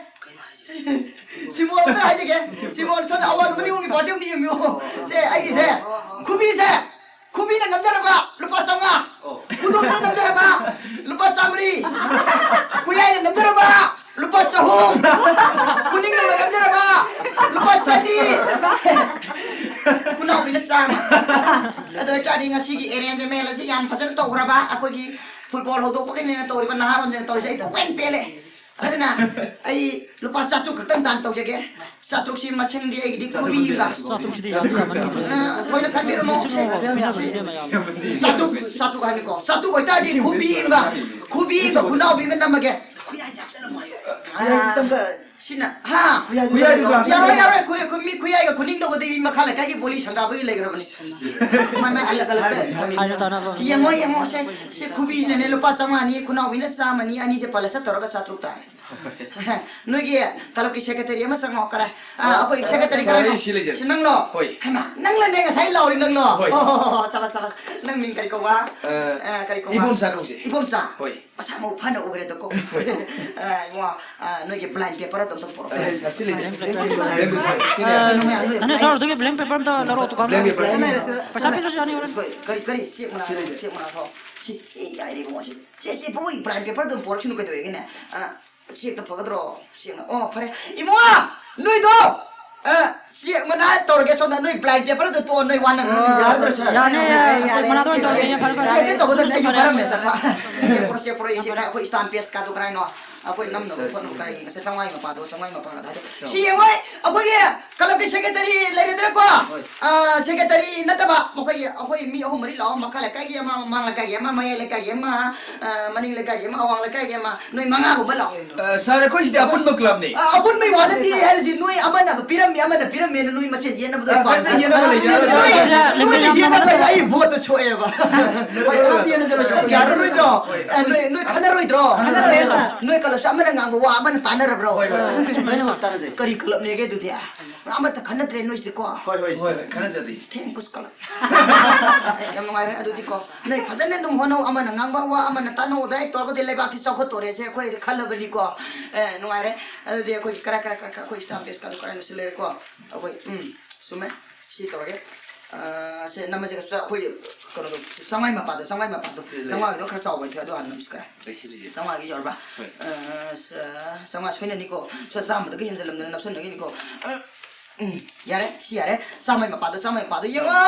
ꯁꯤꯝꯕꯣꯜ ꯑꯝꯇ ꯍꯥꯏꯖꯒꯦ꯫ ꯁꯤꯝꯕꯣꯜ ꯁꯣꯝꯗ ꯑꯋꯥꯡ ꯃꯅꯤꯡꯒꯤ ꯄꯥꯔꯇꯤ ꯑꯝꯇ ꯌꯦꯡꯕꯤꯌꯨ꯫ ꯁꯦ ꯑꯩꯒꯤꯁꯦ ꯈꯨꯕꯤꯁꯦ, ꯈꯨꯕꯤꯅ ꯅꯝꯖꯔꯕ ꯂꯨꯄꯥ ꯆꯥꯝꯃꯉꯥ, ꯈꯨꯗꯣꯝꯕꯤꯅ ꯅꯝꯖꯔꯕ ꯂꯨꯄꯥ ꯆꯥꯝꯃꯔꯤ, ꯈꯨꯌꯥꯏꯅ ꯅꯝꯖꯔꯕ ꯂꯨꯄꯥ ꯆꯍꯨꯝ, ꯈꯨꯅꯤꯡꯅ ꯅꯝꯖꯔꯕ ꯂꯨꯄꯥ ꯆꯅꯤ, ꯈꯨꯅꯥꯎꯕꯤꯅ ꯆꯥꯝꯃ꯫ ꯑꯗꯨ ꯑꯣꯏꯇꯥꯔꯗꯤ ꯉꯁꯤꯒꯤ ꯑꯦꯔꯦꯟꯖꯃꯦꯟ ꯑꯁꯤ ꯌꯥꯝ ꯐꯖꯅ ꯇꯧꯈ꯭ꯔꯕ, ꯑꯩꯈꯣꯏꯒꯤ ꯐꯨꯠꯕꯣꯜ ꯍꯧꯗꯣꯛꯄꯒꯤꯅꯦꯅ ꯇꯧꯔꯤꯕ ꯅꯍꯥꯔꯣꯟꯁꯤꯅ ꯇꯧꯔꯤꯁꯦ ꯑꯩ ꯄꯨꯛꯄꯦꯟ ꯄꯦꯜꯂꯦ꯫ ꯑꯗꯨꯅ ꯑꯩ ꯂꯨꯄꯥ ꯆꯥꯇ꯭ꯔꯨꯛ ꯈꯛꯇꯪ ꯗꯥꯟ ꯇꯧꯖꯒꯦ꯫ ꯆꯥꯇ꯭ꯔꯨꯛꯁꯤ ꯃꯁꯤꯡꯗꯤ ꯑꯩꯒꯤꯗꯤ ꯈꯨꯕꯤ ꯑꯃꯒ꯫ ꯆꯥꯇ꯭ꯔꯨꯛꯁꯤꯗꯤ ꯌꯥꯝ ꯌꯥꯝꯃꯟꯈ꯭ꯔꯦ꯫ ꯑ, ꯊꯣꯏꯅ ꯈꯟꯕꯤꯔꯨꯅꯨ꯫ ꯁꯦ, ꯁꯦ, ꯆꯥꯇ꯭ꯔꯨꯛ, ꯆꯥꯇ꯭ꯔꯨꯛ ꯍꯥꯏꯕꯅꯤꯀꯣ꯫ ꯆꯥꯇ꯭ꯔꯨꯛ ꯑꯣꯏꯇꯥꯔꯗꯤ ꯈꯨꯕꯤ ꯑꯃꯒ, ꯈꯨꯕꯤ ꯑꯃꯒ ꯈꯨꯅꯥꯎꯕꯤ ꯑꯃꯒ ꯅꯝꯃꯒꯦ꯫ ꯈꯨꯌꯥꯏ ꯑꯝꯇꯪꯒ ꯁꯤꯅ, ꯍꯥ? ꯈꯨꯌꯥꯏꯗꯨ ꯌꯥꯔꯣꯏ, ꯌꯥꯔꯣꯏ, ꯈꯨ-, ꯈꯨ-, ꯃꯤ ꯈꯨꯌꯥꯏꯒ ꯈꯨꯅꯤꯡꯗꯧꯕꯗꯤ ꯃꯤ ꯃꯈꯥ ꯂꯩꯀꯥꯏꯒꯤ ꯕꯣꯂꯤ ꯁꯪꯒꯥꯕꯒꯤ ꯂꯩꯈ꯭ꯔꯕꯅꯤ꯫ ꯃꯥꯏ ꯃꯥꯏ ꯑꯂꯛ ꯑꯂꯛꯇ ꯊꯝꯃꯤ꯫ ꯍꯥꯏꯅ ꯇꯥꯟꯅꯕ꯫ ꯌꯦꯡꯉꯣ, ꯌꯦꯡꯉꯣ, ꯁꯦ, ꯁꯤ ꯈꯨꯕꯤꯁꯤꯅꯅꯦ ꯂꯨꯄꯥ ꯆꯥꯝꯃꯉꯥꯅꯤ, ꯈꯨꯅꯥꯎꯕꯤꯅ ꯆꯥꯝꯃꯅꯤ, ꯑꯅꯤꯁꯦ ꯄꯜꯂꯁ ꯇꯧꯔꯒ ꯆꯥꯇ꯭ꯔꯨꯛ ꯇꯥꯔꯦ꯫ ꯅꯣꯏꯒꯤ ꯀ꯭ꯂꯕꯀꯤ ꯁꯦꯀ꯭ꯔꯦꯇꯔꯤ ꯑꯃ ꯆꯪꯉꯣ, ꯀꯔꯥꯏ? ꯑꯥ, ꯑꯩꯈꯣꯏ ꯁꯦꯀ꯭ꯔꯦꯇꯔꯤ ꯁꯥꯔ, ꯀꯔꯥꯏꯅꯣ? ꯑꯩ ꯁꯤ ꯂꯩꯖꯔꯦ꯫ ꯁꯤ ꯅꯪꯂꯣ? ꯍꯣꯏ꯫ ꯍꯩꯃꯥ, ꯅꯪꯂꯅꯦ ꯉꯁꯥꯏ ꯂꯥꯎꯔꯤ ꯅꯪꯂꯣ? ꯍꯣꯏ꯫ ꯍꯣ, ꯍꯣ, ꯍꯣ, ꯍꯣ, ꯁꯕꯥꯁ, ꯁꯕꯥꯁ꯫ ꯅꯪ ꯃꯤꯡ ꯀꯔꯤ ꯀꯧꯕ? ꯑ, ꯑ, ꯀꯔꯤ ꯀꯧꯕ? ꯏꯕꯣꯝꯆꯥ ꯀꯧꯁꯦ꯫ ꯏꯕꯣꯝꯆꯥ? ꯍꯣꯏ꯫ ꯃꯁꯥ ꯃꯎ ꯐꯅ ꯎꯈ꯭ꯔꯦꯗꯀꯣ꯫ ꯑ, ꯏꯕꯨꯡꯉꯣ, ꯑ, ꯅꯣꯏꯒꯤ ꯕ꯭ꯂꯥꯏꯟ ꯄꯦꯄꯔ ꯑꯗꯨ ꯑꯝꯇ ꯄꯨꯔꯛꯑꯣ꯫ ꯑꯦ, ꯁꯤ ꯂꯩꯔꯦ꯫ ꯑ, ꯅꯅꯦ ꯁꯥꯔ, ꯑꯗꯨꯒꯤ ꯕ꯭ꯂꯦꯡ ꯄꯦꯄꯔ ꯑꯝꯇ ꯂꯧꯔꯛꯑꯣ, ꯗꯨꯀꯥꯟꯗ꯫ ꯕ꯭ꯂꯦꯡ ꯄꯦꯄꯔ꯫ ꯄꯩꯁꯥ ꯄꯤꯗ꯭ꯔꯁꯨ ꯌꯥꯅꯤ, ꯍꯣꯔꯦꯟ꯫ ꯍꯣꯏ, ꯀꯔꯤ, ꯀꯔꯤ? ꯆꯦꯛ ꯃꯅꯥ, ꯍꯣꯏ꯫ ꯆꯦꯛ ꯃꯅꯥ ꯊꯣꯛꯑꯣ꯫ ꯁꯤ, ꯑꯦ, ꯌꯥꯏꯔꯦ ꯏꯕꯨꯡꯉꯣ, ꯁꯤ꯫ ꯁꯦ, ꯁꯦ, ꯏꯕꯨꯡꯉꯣ, ꯕ꯭ꯂꯥꯏꯟ ꯄꯦꯄꯔ ꯑꯗꯨꯝ ꯄꯨꯔꯛꯁꯅꯨ, ꯀꯩꯗꯧꯋꯦꯒꯦꯅꯦ? ꯑ, ꯆꯦꯛꯇ ꯐꯒꯗ꯭ꯔꯣ? ꯆꯦꯛꯅ, ꯑꯣ, ꯐꯔꯦ꯫ ꯏꯕꯨꯡꯉꯣ, ꯅꯣꯏꯗꯣ! ꯑ, ꯆꯦꯛ ꯃꯅꯥ ꯇꯧꯔꯒꯦ ꯁꯣꯝꯗ, ꯅꯣꯏ ꯕ꯭ꯂꯥꯏꯟ ꯄꯦꯄꯔꯗꯣ ꯇꯣꯛꯑꯣ, ꯅꯣꯏ ꯋꯥ ꯉꯥꯡꯅꯨ, ꯑꯣ, ꯌꯥꯔꯗ꯭ꯔꯣ, ꯁꯥꯔ? ꯌꯥꯅꯤ, ꯌꯥꯅꯤ, ꯌꯥꯅꯤ, ꯆꯦꯛ ꯃꯅꯥꯗ ꯑꯣꯏꯅ ꯇꯧꯔꯒꯦ, ꯐꯔꯦ, ꯐꯔꯦ꯫ ꯆꯦꯛꯇ ꯇꯧꯒꯗꯕꯅꯤ, ꯑꯩꯁꯨ ꯐꯔꯝꯃꯦ ꯆꯠꯄ꯫ ꯆꯦꯛ ꯄꯨꯔꯛꯑꯣ, ꯆꯦꯛ ꯄꯨꯔꯛꯑꯣ, ꯌꯦꯡꯁꯤ, ꯑꯩꯈꯣꯏ ꯁ꯭ꯇꯥꯝ ꯄꯦꯁ ꯀꯥꯗꯣ ꯀꯔꯥꯏꯅꯣ? ꯑꯩꯈꯣꯏ ꯅꯝꯅꯕ ꯈꯣꯠꯅꯕ ꯀꯔꯥꯏ ꯌꯦꯡꯉꯁꯦ? ꯆꯥꯝꯃꯉꯥꯒꯤ ꯃꯄꯥꯗꯣ, ꯆꯥꯝꯃꯉꯥꯒꯤ ꯃꯄꯥꯗꯣ ꯍꯥꯏꯗꯣ꯫ ꯁꯤ ꯌꯦꯡꯉꯣ, ꯑꯩꯈꯣꯏꯒꯤ ꯀ꯭ꯂꯕꯀꯤ ꯁꯦꯀ꯭ꯔꯦꯇꯔꯤ ꯂꯩꯔꯦꯗꯅꯀꯣ? ꯍꯣꯏ꯫ ꯑ, ꯁꯦꯀ꯭ꯔꯦꯇꯔꯤ ꯅꯠꯇꯕ, ꯃꯈꯣꯏꯒꯤ, ꯑꯩꯈꯣꯏ ꯃꯤ ꯑꯍꯨꯝ ꯃꯔꯤ ꯂꯥꯛꯑꯣ, ꯃꯈꯥ ꯂꯩꯀꯥꯏꯒꯤ ꯑꯃ, ꯃꯃꯥꯡ ꯂꯩꯀꯥꯏꯒꯤ ꯑꯃ, ꯃꯌꯥꯏ ꯂꯩꯀꯥꯏꯒꯤ ꯑꯃ, ꯑ, ꯃꯅꯤꯡ ꯂꯩꯀꯥꯏꯒꯤ ꯑꯃ, ꯑꯋꯥꯡ ꯂꯩꯀꯥꯏꯒꯤ ꯑꯃ, ꯅꯣꯏ ꯃꯉꯥꯒꯨꯝꯕ ꯂꯥꯛꯑꯣ꯫ ꯑ, ꯁꯥꯔ, ꯑꯩꯈꯣꯏꯁꯤꯗꯤ ꯑꯄꯨꯟꯕ ꯀ꯭ꯂꯕꯅꯤ꯫ ꯑ, ꯑꯄꯨꯟꯕꯩ ꯋꯥ ꯅꯠꯇꯦ ꯍꯥꯏꯔꯤꯁꯤ, ꯅꯣꯏ ꯑꯃꯅ ꯄꯤꯔꯝꯃꯤ, ꯑꯃꯅ ꯄꯤꯔꯝꯃꯦꯅ ꯅꯣꯏ ꯃꯁꯦꯟ ꯌꯦꯠꯅꯕꯗꯣ ꯑ, ꯄꯥꯝꯗꯦ꯫ ꯀꯩꯝꯇ ꯌꯦꯠꯅꯕ ꯂꯩꯖꯔꯣꯏ, ꯅꯣꯏ, ꯁꯥꯔ꯫ ꯅꯣꯏꯅ ꯌꯦꯠꯅꯕꯗ ꯑꯩ ꯚꯣꯠꯇ ꯁꯣꯛꯑꯦꯕ꯫ ꯍꯣꯏ, ꯀꯩꯝꯇ ꯌꯦꯠꯅꯗꯕ ꯁꯣꯛꯑꯦ꯫ ꯌꯥꯔꯔꯣꯏꯗ꯭ꯔꯣ? ꯍꯣꯏ꯫ ꯑ, ꯅꯣꯏ, ꯅꯣꯏ ꯈꯟꯅꯔꯣꯏꯗ꯭ꯔꯣ? ꯈꯟꯅꯔꯣꯏ, ꯁꯥꯔ꯫ ꯅꯣꯏ ꯀ꯭ꯂꯕꯁꯦ ꯑꯃꯅ ꯉꯥꯡꯕ ꯋꯥ ꯑꯃꯅ ꯇꯥꯟꯅꯔꯕ꯭ꯔꯣ? ꯍꯣꯏ, ꯍꯣꯏ, ꯍꯣꯏ꯫ ꯂꯣꯏꯅꯃꯛ ꯇꯥꯟꯅꯖꯩ꯫ ꯀꯔꯤ ꯀ꯭ꯂꯕꯅꯦꯒꯦ ꯑꯗꯨꯗꯤ? ꯑꯃꯠꯇ ꯈꯟꯅꯗ꯭ꯔꯦ ꯅꯣꯏꯁꯤꯗꯤꯀꯣ? ꯍꯣꯏ, ꯍꯣꯏ꯫ ꯍꯣꯏ, ꯍꯣꯏ, ꯈꯟꯅꯖꯗꯦ꯫ ꯊꯦꯡ ꯀꯨꯁ ꯀ꯭ꯂꯕ꯫ ꯑꯦ, ꯌꯥꯝ ꯅꯨꯡꯉꯥꯏꯔꯦ ꯑꯗꯨꯗꯤꯀꯣ꯫ ꯅꯣꯏ ꯐꯖꯅ ꯑꯗꯨꯝ ꯍꯣꯠꯅꯧ, ꯑꯃꯅ ꯉꯥꯡꯕ ꯋꯥ, ꯑꯃꯅ ꯇꯥꯟꯅꯧ, ꯑꯗꯨꯃꯥꯏꯅ ꯇꯧꯔꯒꯗꯤ ꯂꯩꯕꯥꯛꯁꯤ ꯆꯥꯎꯈꯠꯇꯣꯔꯦꯁꯦ ꯑꯩꯈꯣꯏ ꯈꯜꯂꯕꯅꯤꯀꯣ꯫ ꯑꯦ, ꯅꯨꯡꯉꯥꯏꯔꯦ꯫ ꯑꯗꯨꯗꯤ ꯑꯩꯈꯣꯏꯒꯤ ꯀꯔꯥꯏ, ꯀꯔꯥꯏ, ꯀꯔꯥꯏ, ꯑꯩꯈꯣꯏ stamp page ꯀꯥꯗꯣ ꯀꯔꯥꯏꯅꯣ ꯁꯤ ꯂꯩꯔꯦꯀꯣ꯫ ꯑꯩꯈꯣꯏ, ꯎꯝ, ꯆꯨꯝꯃꯦ꯫ ꯁꯤ ꯇꯧꯔꯒꯦ꯫ ꯑ, ꯁꯦ ꯅꯝꯃꯁꯦ, ꯑꯩꯈꯣꯏ ꯀꯩꯅꯣꯗꯣ, ꯆꯥꯝꯃꯉꯥꯒꯤ ꯃꯄꯥꯗꯣ, ꯆꯥꯝꯃꯉꯥꯒꯤ ꯃꯄꯥꯗꯣ꯫ ꯁꯤ ꯂꯩ꯫ ꯆꯥꯝꯃꯉꯥꯒꯤꯗꯣ ꯈꯔ ꯆꯥꯎꯕ ꯊꯣꯛꯑꯦ, ꯑꯗꯨ ꯍꯥꯟꯅ ꯅꯝꯁꯤ ꯀꯔꯥꯏ꯫ ꯑꯩ ꯁꯤ ꯂꯩꯖꯩ꯫ ꯆꯥꯝꯃꯉꯥꯒꯤ ꯌꯧꯔꯕ? ꯍꯣꯏ꯫ ꯑ, ꯆꯥꯝꯃꯉꯥ ꯁꯣꯏꯅꯅꯤꯀꯣ꯫ ꯁꯣ ꯆꯥꯝꯃꯗꯒꯤ ꯍꯦꯟꯖꯜꯂꯝꯗꯅ ꯅꯞꯁꯟꯅꯒꯤꯅꯤꯀꯣ꯫ ꯑ, ꯎꯝ, ꯌꯥꯔꯦ, ꯁꯤ ꯌꯥꯔꯦ꯫ ꯆꯥꯝꯃꯩ ꯃꯄꯥꯗꯣ, ꯆꯥꯝꯃꯩ ꯃꯄꯥꯗꯣ ꯌꯦꯡꯉꯣ꯫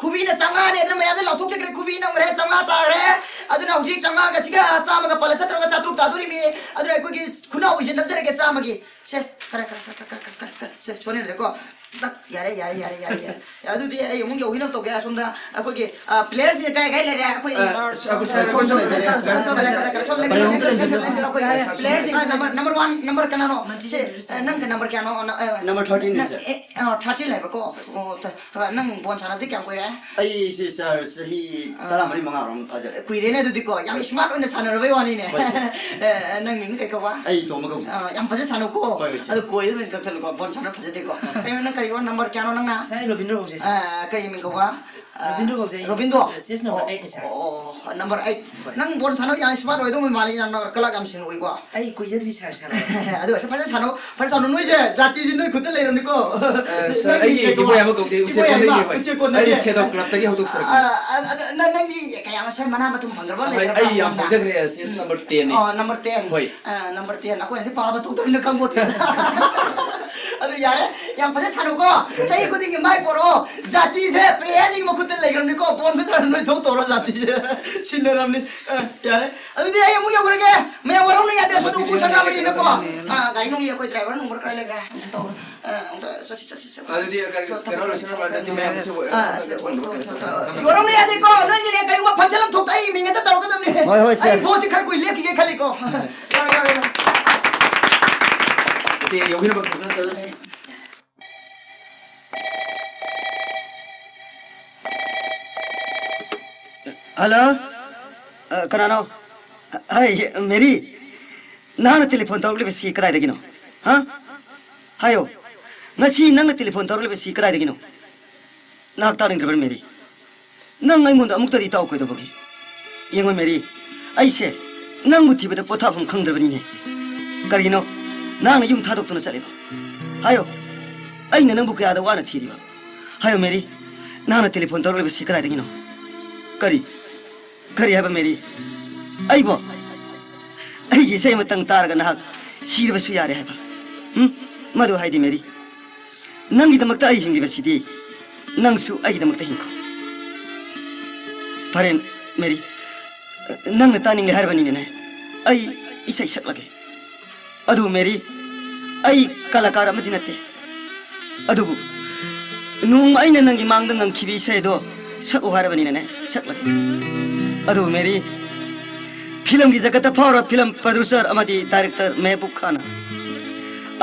ꯈꯨꯕꯤꯅ ꯆꯥꯝꯃꯉꯥꯅꯦ, ꯑꯗꯨꯅ ꯃꯌꯥꯝꯗ ꯂꯥꯎꯊꯣꯛꯆꯈ꯭ꯔꯦ꯫ ꯈꯨꯕꯤ ꯅꯝꯈ꯭ꯔꯦ, ꯆꯥꯝꯃꯉꯥ ꯇꯥꯈ꯭ꯔꯦ꯫ ꯑꯗꯨꯅ ꯍꯧꯖꯤꯛ ꯆꯥꯝꯃꯉꯥꯒ ꯁꯤꯒ ꯆꯥꯝꯃꯒ ꯄꯜꯂ ꯆꯠꯇ꯭ꯔꯒ ꯆꯥꯇ꯭ꯔꯨꯛ ꯇꯥꯗꯣꯔꯤꯃꯤ꯫ ꯑꯗꯨꯅ ꯑꯩꯈꯣꯏꯒꯤ ꯈꯨꯅꯥꯎ ꯎꯏꯁꯤꯟ ꯅꯝꯖꯔꯒꯦ ꯆꯥꯝꯃꯒꯤ꯫ ꯁꯦ, ꯈꯔ, ꯈꯔ, ꯁꯦ, ꯁꯣꯔꯤꯅꯗ꯭ꯔꯦꯀꯣ꯫ ꯇꯛ, ꯌꯥꯔꯦ, ꯌꯥꯔꯦ, ꯌꯥꯔꯦ, ꯌꯥꯔꯦ, ꯌꯥꯔꯦ꯫ ꯑꯗꯨꯗꯤ ꯑꯩ ꯑꯃꯨꯛ ꯌꯧꯈꯤꯅꯕ ꯇꯧꯒꯦ꯫ ꯑꯁꯣꯝꯗ ꯑꯩꯈꯣꯏꯒꯤ, ꯑ, player ꯁꯤꯡꯁꯦ ꯀꯥꯏ ꯀꯥꯏ ꯂꯩꯔꯦ? ꯑꯩꯈꯣꯏ ꯑ, ꯑ, ꯑ, ꯑ, ꯁꯣꯝ ꯂꯩꯔꯦ, ꯁꯣꯝ ꯂꯩꯔꯦ, ꯁꯣꯝ ꯂꯩꯔꯦ, ꯁꯣꯝ ꯂꯩꯔꯦ, ꯁꯣꯝ ꯂꯩꯔꯦ, ꯁꯣꯝ ꯂꯩꯔꯦ, ꯑꯩꯈꯣꯏ player ꯁꯤꯡ number, number one, number ꯀꯅꯥꯅꯣ? ꯁꯤ, ꯑ, ꯅꯪꯒꯤ number ꯀꯌꯥꯅꯣ? ꯅ-, ꯑ, number thirteen ꯅꯤ, ꯅꯪ, sir꯫ ꯑꯦ, ꯑ, thirteen ꯍꯥꯏꯕꯀꯣ? ꯑꯣ, ꯇ-, ꯑ, ꯅꯪ ꯕꯣꯜ ꯁꯥꯟꯅꯕꯗꯤ ꯀꯌꯥꯝ ꯀꯨꯏꯔꯦ? ꯑꯩꯁꯦ, sir, ꯆꯍꯤ ꯑꯥ꯫ ꯇꯔꯥꯃꯔꯤ ꯃꯉꯥꯔꯣꯝ ꯐꯥꯖꯔꯦ꯫ ꯀꯨꯏꯔꯦꯅꯦ ꯑꯗꯨꯗꯤꯀꯣ, ꯌꯥꯝ smart ꯑꯣꯏꯅ ꯁꯥꯟꯅꯔꯕꯩ ꯋꯥꯅꯤꯅꯦ꯫ ꯍꯣꯏ꯫ ꯑꯦ, ꯅꯪ ꯃꯤꯡ ꯀꯩ ꯀꯧꯕ? ꯑꯩ ꯇꯣꯝꯕ ꯀꯧꯖꯩ꯫ ꯑꯥ, ꯌꯥꯝ ꯐꯖ ꯁꯥꯟꯅꯧꯀꯣ꯫ ꯍꯣꯏ, ꯍꯣꯏ, sir꯫ ꯑꯗꯨ ꯀꯣꯏꯗ ꯑꯣꯏꯅ ꯀꯛꯊꯠꯂꯨꯀꯣ, ꯕꯣꯜ ꯁꯥꯟꯅ ꯐꯖꯗꯦꯀꯣ꯫ ꯀꯩꯅꯣ, ꯅꯪ ꯀꯔꯤ number ꯀꯌꯥꯅꯣ ꯅꯪꯅ? Sir, ꯑꯩ ꯔꯣꯕꯤꯟꯗ꯭ꯔꯣ ꯀꯧꯖꯩ, sir꯫ ꯑꯥ, ꯀꯔꯤ ꯃꯤꯡ ꯀꯧꯕ? ꯑꯥ, ꯔꯣꯕꯤꯟꯗ꯭ꯔꯣ ꯀꯧꯖꯩ꯫ ꯔꯣꯕꯤꯟꯗ꯭ꯔꯣ? ꯑꯥ, six number ꯑꯣ, eight ꯅꯤ, sir꯫ ꯑꯣ, ꯑꯣ, number eight꯫ ꯍꯣꯏ꯫ ꯅꯪ ꯕꯣꯜ ꯁꯥꯟꯅꯕ ꯌꯥꯝ smart ꯑꯣꯏꯗꯧꯕ ꯃꯥꯜꯂꯤ, ꯌꯥꯝꯅ ꯀꯂꯛ ꯌꯥꯝ ꯁꯦꯡꯅ ꯎꯏꯀꯣ꯫ ꯑꯩ ꯀꯨꯏꯖꯗ꯭ꯔꯤ, sir, ꯁꯥꯟꯅꯕ꯫ ꯑꯗꯨ ꯑꯣꯏꯔꯁꯨ ꯐꯖꯅ ꯁꯥꯟꯅꯧ, ꯐꯖꯅ ꯁꯥꯟꯅꯧ꯫ ꯅꯣꯏꯁꯦ ꯖꯥꯇꯤꯗꯤ ꯅꯣꯏ ꯈꯨꯠꯇ ꯂꯩꯔꯕꯅꯤꯀꯣ꯫ ꯑ, sir, ꯅꯪꯒꯤ ꯑꯩꯒꯤ ꯀꯩꯅꯣ, ꯏꯕꯣꯌꯥꯏꯃ ꯀꯧꯖꯩ, ꯎꯆꯦꯛ ꯏꯕꯣꯌꯥꯏꯃ, ꯀꯣꯟꯗꯒꯤꯅꯦ, ꯍꯣꯏ꯫ ꯎꯆꯦꯛ ꯀꯣꯟꯗꯒꯤ꯫ ꯑꯩ ꯁꯦꯗꯣ club ꯇꯒꯤ ꯍꯧꯗꯣꯛꯆꯔꯛꯄꯅꯤ꯫ ꯑ, ꯑ, ꯑ, ꯅꯪ, ꯅꯪꯗꯤ ꯀꯌꯥꯝ ꯉꯁꯥꯏ ꯃꯅꯥ ꯃꯊꯨꯝ ꯐꯪꯈ꯭ꯔꯕ ꯍꯣꯏ, ꯂꯩꯇ꯭ꯔꯕ ꯑꯩ ꯌꯥꯝ ꯈꯪꯗ? ꯐꯪꯖꯈ꯭ꯔꯦ, six number ten ꯅꯤ꯫ ꯑꯣ, number ten꯫ ꯍꯣꯏ꯫ ꯑ, number ten꯫ ꯑꯩꯈꯣꯏꯅꯗꯤ ꯄꯥꯕ ꯊꯣꯛꯇꯕꯅꯤꯅ ꯈꯪꯄꯣꯠꯇꯦ꯫ ꯑꯗꯨ ꯌꯥꯔꯦ, ꯌꯥꯝ ꯐꯖꯅ ꯁꯥꯟꯅꯧꯀꯣ꯫ ꯆꯍꯤ ꯈꯨꯗꯤꯡꯒꯤ ꯃꯥꯏ ꯄꯣꯔꯛꯑꯣ꯫ ꯖꯥꯇꯤꯁꯦ player ꯁꯤꯡꯒꯤ ꯃꯈꯨꯠꯇ ꯂꯩꯈ꯭ꯔꯕꯅꯤꯀꯣ꯫ ꯕꯣꯟ ꯃꯆꯥ ꯅꯣꯏ ꯊꯣꯛ ꯇꯧꯔꯣ, ꯖꯥꯇꯤꯁꯦ ꯁꯤꯟꯅꯔꯕꯅꯤ꯫ ꯑ, ꯌꯥꯔꯦ꯫ ꯑꯗꯨꯗꯤ ꯑꯩ ꯑꯃꯨꯛ ꯌꯧꯔꯒꯦ꯫ ꯃꯌꯥꯝ ꯋꯥꯔꯧꯅ ꯌꯥꯗꯦ꯫ ꯑꯁꯣꯝꯗ ꯎꯀꯨ ꯁꯪꯒꯥꯕꯩꯅꯤꯅꯀꯣ꯫ ꯑ, ꯒꯥꯔꯤ ꯅꯨꯡꯂꯤ ꯑꯩꯈꯣꯏ driver number ꯈꯔ ꯂꯩꯈ꯭ꯔꯦ꯫ ꯑꯃꯨꯛ ꯇꯧꯔꯣ꯫ ꯑ, ꯑꯃꯨꯛꯇ ꯆꯠꯁꯤ, ꯆꯠꯁꯤ, ꯆꯠꯁꯤ꯫ ꯑꯗꯨꯗꯤ ꯀꯔꯤ, ꯀꯩꯅꯣ ꯂꯣꯏꯁꯤꯟꯅꯕ ꯅꯠꯇꯦ, ꯃꯌꯥꯝꯁꯦ ꯑꯣꯏ-, ꯑ, ꯑꯁꯤꯗ ꯑꯣꯏ-, ꯌꯧꯔꯝꯕ ꯌꯥꯗꯦꯀꯣ꯫ ꯅꯣꯏꯒꯤꯅꯦ ꯀꯔꯤꯒꯨꯝꯕ function ꯑꯃ ꯊꯣꯛꯇ ꯑꯩ ꯃꯤꯡ ꯍꯦꯛꯇ ꯇꯧꯔꯛꯀꯗꯕꯅꯤ꯫ ꯍꯣꯏ, ꯍꯣꯏ, sir꯫ ꯑꯩ ꯄꯣꯠꯁꯤ ꯈꯔ ꯀꯨꯏ ꯂꯦꯞꯈꯤꯒꯦ ꯈꯜꯂꯤꯀꯣ꯫ ꯌꯥꯔꯦ, ꯌꯥꯔꯦ, ꯌꯥꯔꯦ꯫ ꯅꯠꯇꯦ, ꯌꯧꯕꯤꯅꯕ ꯐꯖꯅ ꯆꯠꯂꯁꯤ꯫ Hello? ꯑ, ꯀꯅꯥꯅꯣ? ꯍꯥꯏ, ꯃꯦꯔꯤ, ꯅꯍꯥꯛꯅ telephone ꯇꯧꯔꯛꯂꯤꯕꯁꯤ ꯀꯗꯥꯏꯗꯒꯤꯅꯣ? ꯍꯥ? ꯍꯥꯏꯌꯣ, ꯉꯁꯤ ꯅꯪꯅ telephone ꯇꯧꯔꯛꯂꯤꯕꯁꯤ ꯀꯗꯥꯏꯗꯒꯤꯅꯣ? ꯅꯍꯥꯛ ꯇꯥꯅꯤꯡꯗ꯭ꯔꯕ꯭ꯔꯥ, ꯃꯦꯔꯤ? ꯅꯪ ꯑꯩꯉꯣꯟꯗ ꯑꯃꯨꯛꯇꯗꯤ ꯇꯥꯎ ꯀꯩꯗꯧꯕꯒꯦ? ꯌꯦꯡꯉꯣ, ꯃꯦꯔꯤ, ꯑꯩꯁꯦ ꯅꯪꯕꯨ ꯊꯤꯕꯗ ꯄꯣꯊꯥꯐꯝ ꯈꯪꯗ꯭ꯔꯕꯅꯤꯅꯦ꯫ ꯀꯔꯤꯒꯤꯅꯣ ꯅꯍꯥꯛꯅ ꯌꯨꯝ ꯊꯥꯗꯣꯛꯇꯨꯅ ꯆꯠꯂꯤꯕ? ꯍꯥꯏꯌꯣ, ꯑꯩꯅ ꯅꯪꯕꯨ ꯀꯌꯥꯗ ꯋꯥꯅ ꯊꯤꯔꯤꯕ? ꯍꯥꯏꯌꯣ, ꯃꯦꯔꯤ, ꯅꯍꯥꯛꯅ telephone ꯇꯧꯔꯛꯂꯤꯕꯁꯤ ꯀꯗꯥꯏꯗꯒꯤꯅꯣ? ꯀꯔꯤ? ꯀꯔꯤ ꯍꯥꯏꯕ, ꯃꯦꯔꯤ? ꯑꯩꯕꯣ? ꯑꯩꯒꯤ ꯏꯁꯩ ꯑꯃꯇꯪ ꯇꯥꯔꯒ ꯅꯍꯥꯛ ꯁꯤꯔꯕꯁꯨ ꯌꯥꯔꯦ ꯍꯥꯏꯕ? ꯎꯝ? ꯃꯗꯨ ꯍꯥꯏꯗꯤ, ꯃꯦꯔꯤ, ꯅꯪꯒꯤꯗꯃꯛꯇ ꯑꯩ ꯍꯤꯡꯂꯤꯕꯁꯤꯗꯤ, ꯅꯪꯁꯨ ꯑꯩꯒꯤꯗꯃꯛꯇ ꯍꯤꯡꯈꯣ꯫ ꯐꯔꯦ, ꯃꯦꯔꯤ, ꯅꯪꯅ ꯇꯥꯅꯤꯡꯂꯦ ꯍꯥꯏꯔꯕꯅꯤꯅꯅꯦ, ꯑꯩ ꯏꯁꯩ ꯁꯛꯂꯒꯦ꯫ ꯑꯗꯨ ꯃꯦꯔꯤ, ꯑꯩ ꯀꯂꯥꯀꯥꯔ ꯑꯃꯗꯤ ꯅꯠꯇꯦ, ꯑꯗꯨꯕꯨ ꯅꯣꯡꯃ ꯑꯩꯅ ꯅꯪꯒꯤ ꯃꯥꯡꯗ ꯉꯪꯈꯤꯕ ꯏꯁꯩ ꯑꯗꯣ ꯁꯛꯎ ꯍꯥꯏꯔꯕꯅꯤꯅꯅꯦ, ꯁꯛꯂꯒꯦ꯫ ꯑꯗꯨꯕꯨ ꯃꯦꯔꯤ, ꯐꯤꯂꯝꯒꯤ ꯖꯒꯠꯇ ꯐꯥꯎꯔꯕ ꯐꯤꯂꯝ producer ꯑꯃꯗꯤ director ꯃꯦꯍꯕꯨꯕ ꯈꯥꯟꯅ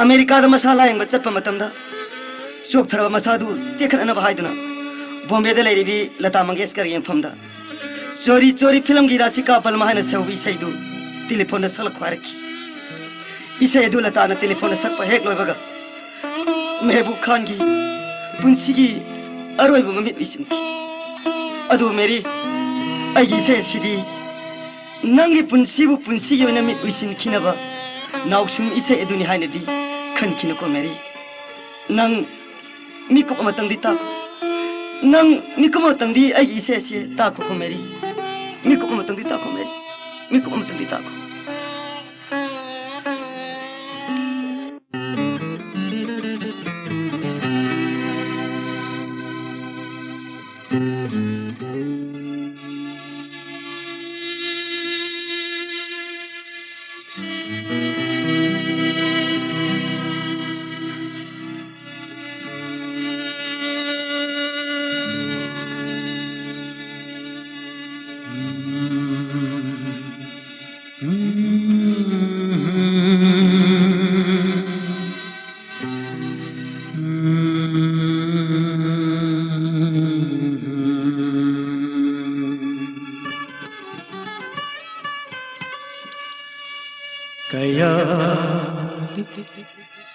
ꯑꯃꯦꯔꯤꯀꯥꯗ ꯃꯁꯥ ꯂꯥꯌꯦꯡꯕ ꯆꯠꯄ ꯃꯇꯝꯗ ꯆꯣꯛꯊꯔꯕ ꯃꯁꯥꯗꯨ ꯇꯦꯛꯈꯠꯅꯅꯕ ꯍꯥꯏꯗꯨꯅ ꯕꯣꯝꯕꯦꯗ ꯂꯩꯔꯤꯕꯤ ꯂꯇꯥ ꯃꯪꯒꯦꯁꯀꯔꯒꯤ ꯌꯦꯡꯐꯝꯗ ꯆꯣꯔꯤ ꯆꯣꯔꯤ ꯐꯤꯂꯝꯒꯤ ꯔꯥꯁꯤꯀꯥ ꯕꯜꯃ ꯍꯥꯏꯅ ꯁꯧꯕ ꯏꯁꯩꯗꯨ ꯇꯦꯂꯤꯐꯣꯟꯗ ꯁꯛꯂꯛꯈꯣ ꯍꯥꯏꯔꯛꯈꯤ꯫ ꯏꯁꯩ ꯑꯗꯨ ꯂꯇꯥꯅ ꯇꯦꯂꯤꯐꯣꯟꯗ ꯁꯛꯄ ꯍꯦꯛ ꯂꯣꯏꯕꯒ ꯃꯦꯍꯕꯨꯕ ꯈꯥꯟꯒꯤ ꯄꯨꯟꯁꯤꯒꯤ ꯑꯔꯣꯏꯕ ꯃꯃꯤꯠ ꯎꯏꯁꯤꯟꯈꯤ꯫ ꯑꯗꯨ ꯃꯦꯔꯤ, ꯑꯩꯒꯤ ꯏꯁꯩ ꯑꯁꯤꯗꯤ ꯅꯪꯒꯤ ꯄꯨꯟꯁꯤꯕꯨ ꯄꯨꯟꯁꯤꯒꯤ ꯑꯣꯏꯅ ꯃꯤꯠ ꯎꯏꯁꯤꯟꯈꯤꯅꯕ ꯅꯥꯎꯁꯨꯝ ꯏꯁꯩ ꯑꯗꯨꯅꯤ ꯍꯥꯏꯅꯗꯤ ꯈꯟꯈꯤꯅꯨꯀꯣ ꯃꯦꯔꯤ꯫ ꯅꯪ ꯃꯤꯀꯨꯞ ꯑꯃꯇꯪꯗꯤ ꯇꯥꯈꯣ꯫ ꯅꯪ ꯃꯤꯀꯨꯞ ꯑꯃꯇꯪꯗꯤ ꯑꯩꯒꯤ ꯏꯁꯩ ꯑꯁꯤ ꯇꯥꯈꯣꯀꯣ ꯃꯦꯔꯤ꯫ ꯃꯤꯀꯨꯞ ꯑꯃꯇꯪꯗꯤ ꯇꯥꯈꯣ ꯃꯦꯔꯤ꯫ ꯃꯤꯀꯨꯞ ꯑꯃꯇꯪꯗꯤ ꯇꯥꯈꯣ꯫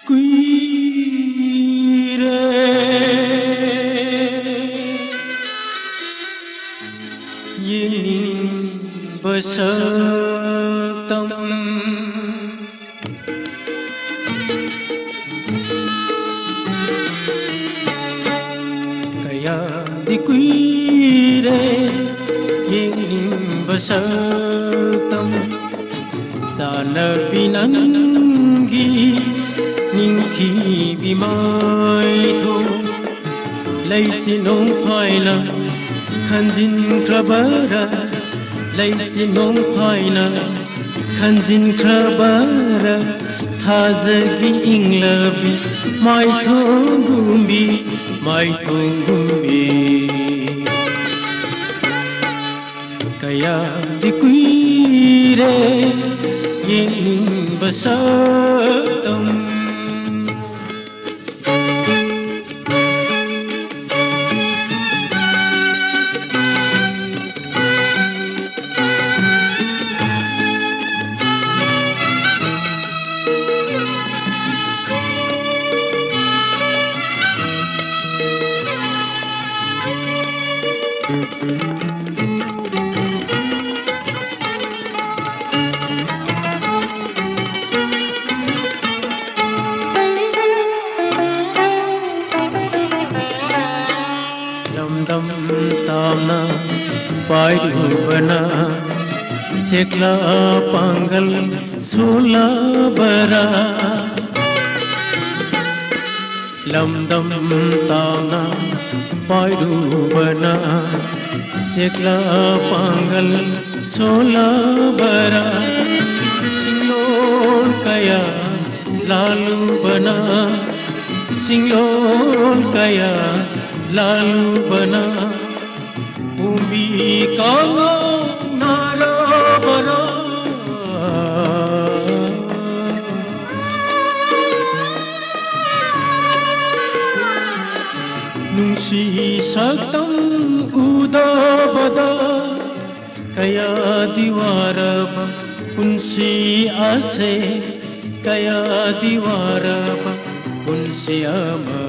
ꯀꯨꯏꯔꯦ ꯌꯦꯡꯅꯤꯡꯕ ꯁꯛꯇꯝ꯫ ꯀꯌꯥꯗꯤ ꯀꯨꯏꯔꯦ ꯌꯦꯡꯅꯤꯡꯕ ꯁꯛꯇꯝ꯫ ꯆꯥꯟꯅꯕꯤ ꯅꯪꯒꯤ ꯅꯤꯡꯊꯤꯕꯤ ꯃꯥꯏꯊꯣꯡ꯫ ꯂꯩꯁꯤ ꯅꯣꯡꯐꯥꯏꯅ ꯈꯟꯖꯤꯟꯈ꯭ꯔꯕꯔꯥ? ꯂꯩꯁꯤ ꯅꯣꯡꯐꯥꯏꯅ ꯈꯟꯖꯤꯟꯈ꯭ꯔꯕꯔꯥ? ꯊꯥꯖꯒꯤ ꯏꯪꯂꯕꯤ ꯃꯥꯏꯊꯣꯡꯒꯨꯝꯕꯤ, ꯃꯥꯏꯊꯣꯡꯒꯨꯝꯕꯤ꯫ ꯀꯌꯥꯗꯤ ꯀꯨꯏꯔꯦ ꯌꯦꯡꯅꯤꯡꯕ ꯁꯛꯇꯝ꯫ ꯂꯝꯗꯝ ꯇꯥꯝꯅ ꯄꯥꯏꯔꯨꯕꯅ ꯆꯦꯛꯂꯥ ꯄꯥꯡꯒꯜ ꯁꯣꯜꯂꯕꯔꯥ? ꯂꯝꯗꯝ ꯇꯥꯝꯅ ꯄꯥꯏꯔꯨꯕꯅ ꯆꯦꯛꯂꯥ ꯄꯥꯡꯒꯜ ꯁꯣꯜꯂꯕꯔꯥ? ꯆꯤꯡꯂꯣꯟ ꯀꯌꯥ ꯂꯥꯜꯂꯨꯕꯅ, ꯆꯤꯡꯂꯣꯟ ꯀꯌꯥ ꯂꯥꯜꯂꯨꯕꯅ ꯄꯨꯝꯕꯤ ꯀꯥꯡꯉꯧꯅꯔꯕꯔꯥ? ꯅꯨꯡꯁꯤ ꯁꯛꯇꯝ ꯎꯗꯕꯗ ꯀꯌꯥꯗꯤ ꯋꯥꯔꯕ ꯄꯨꯟꯁꯤ ꯑꯁꯦ꯫ ꯀꯌꯥꯗꯤ ꯋꯥꯔꯕ ꯄꯨꯟꯁꯤ ꯑꯃ,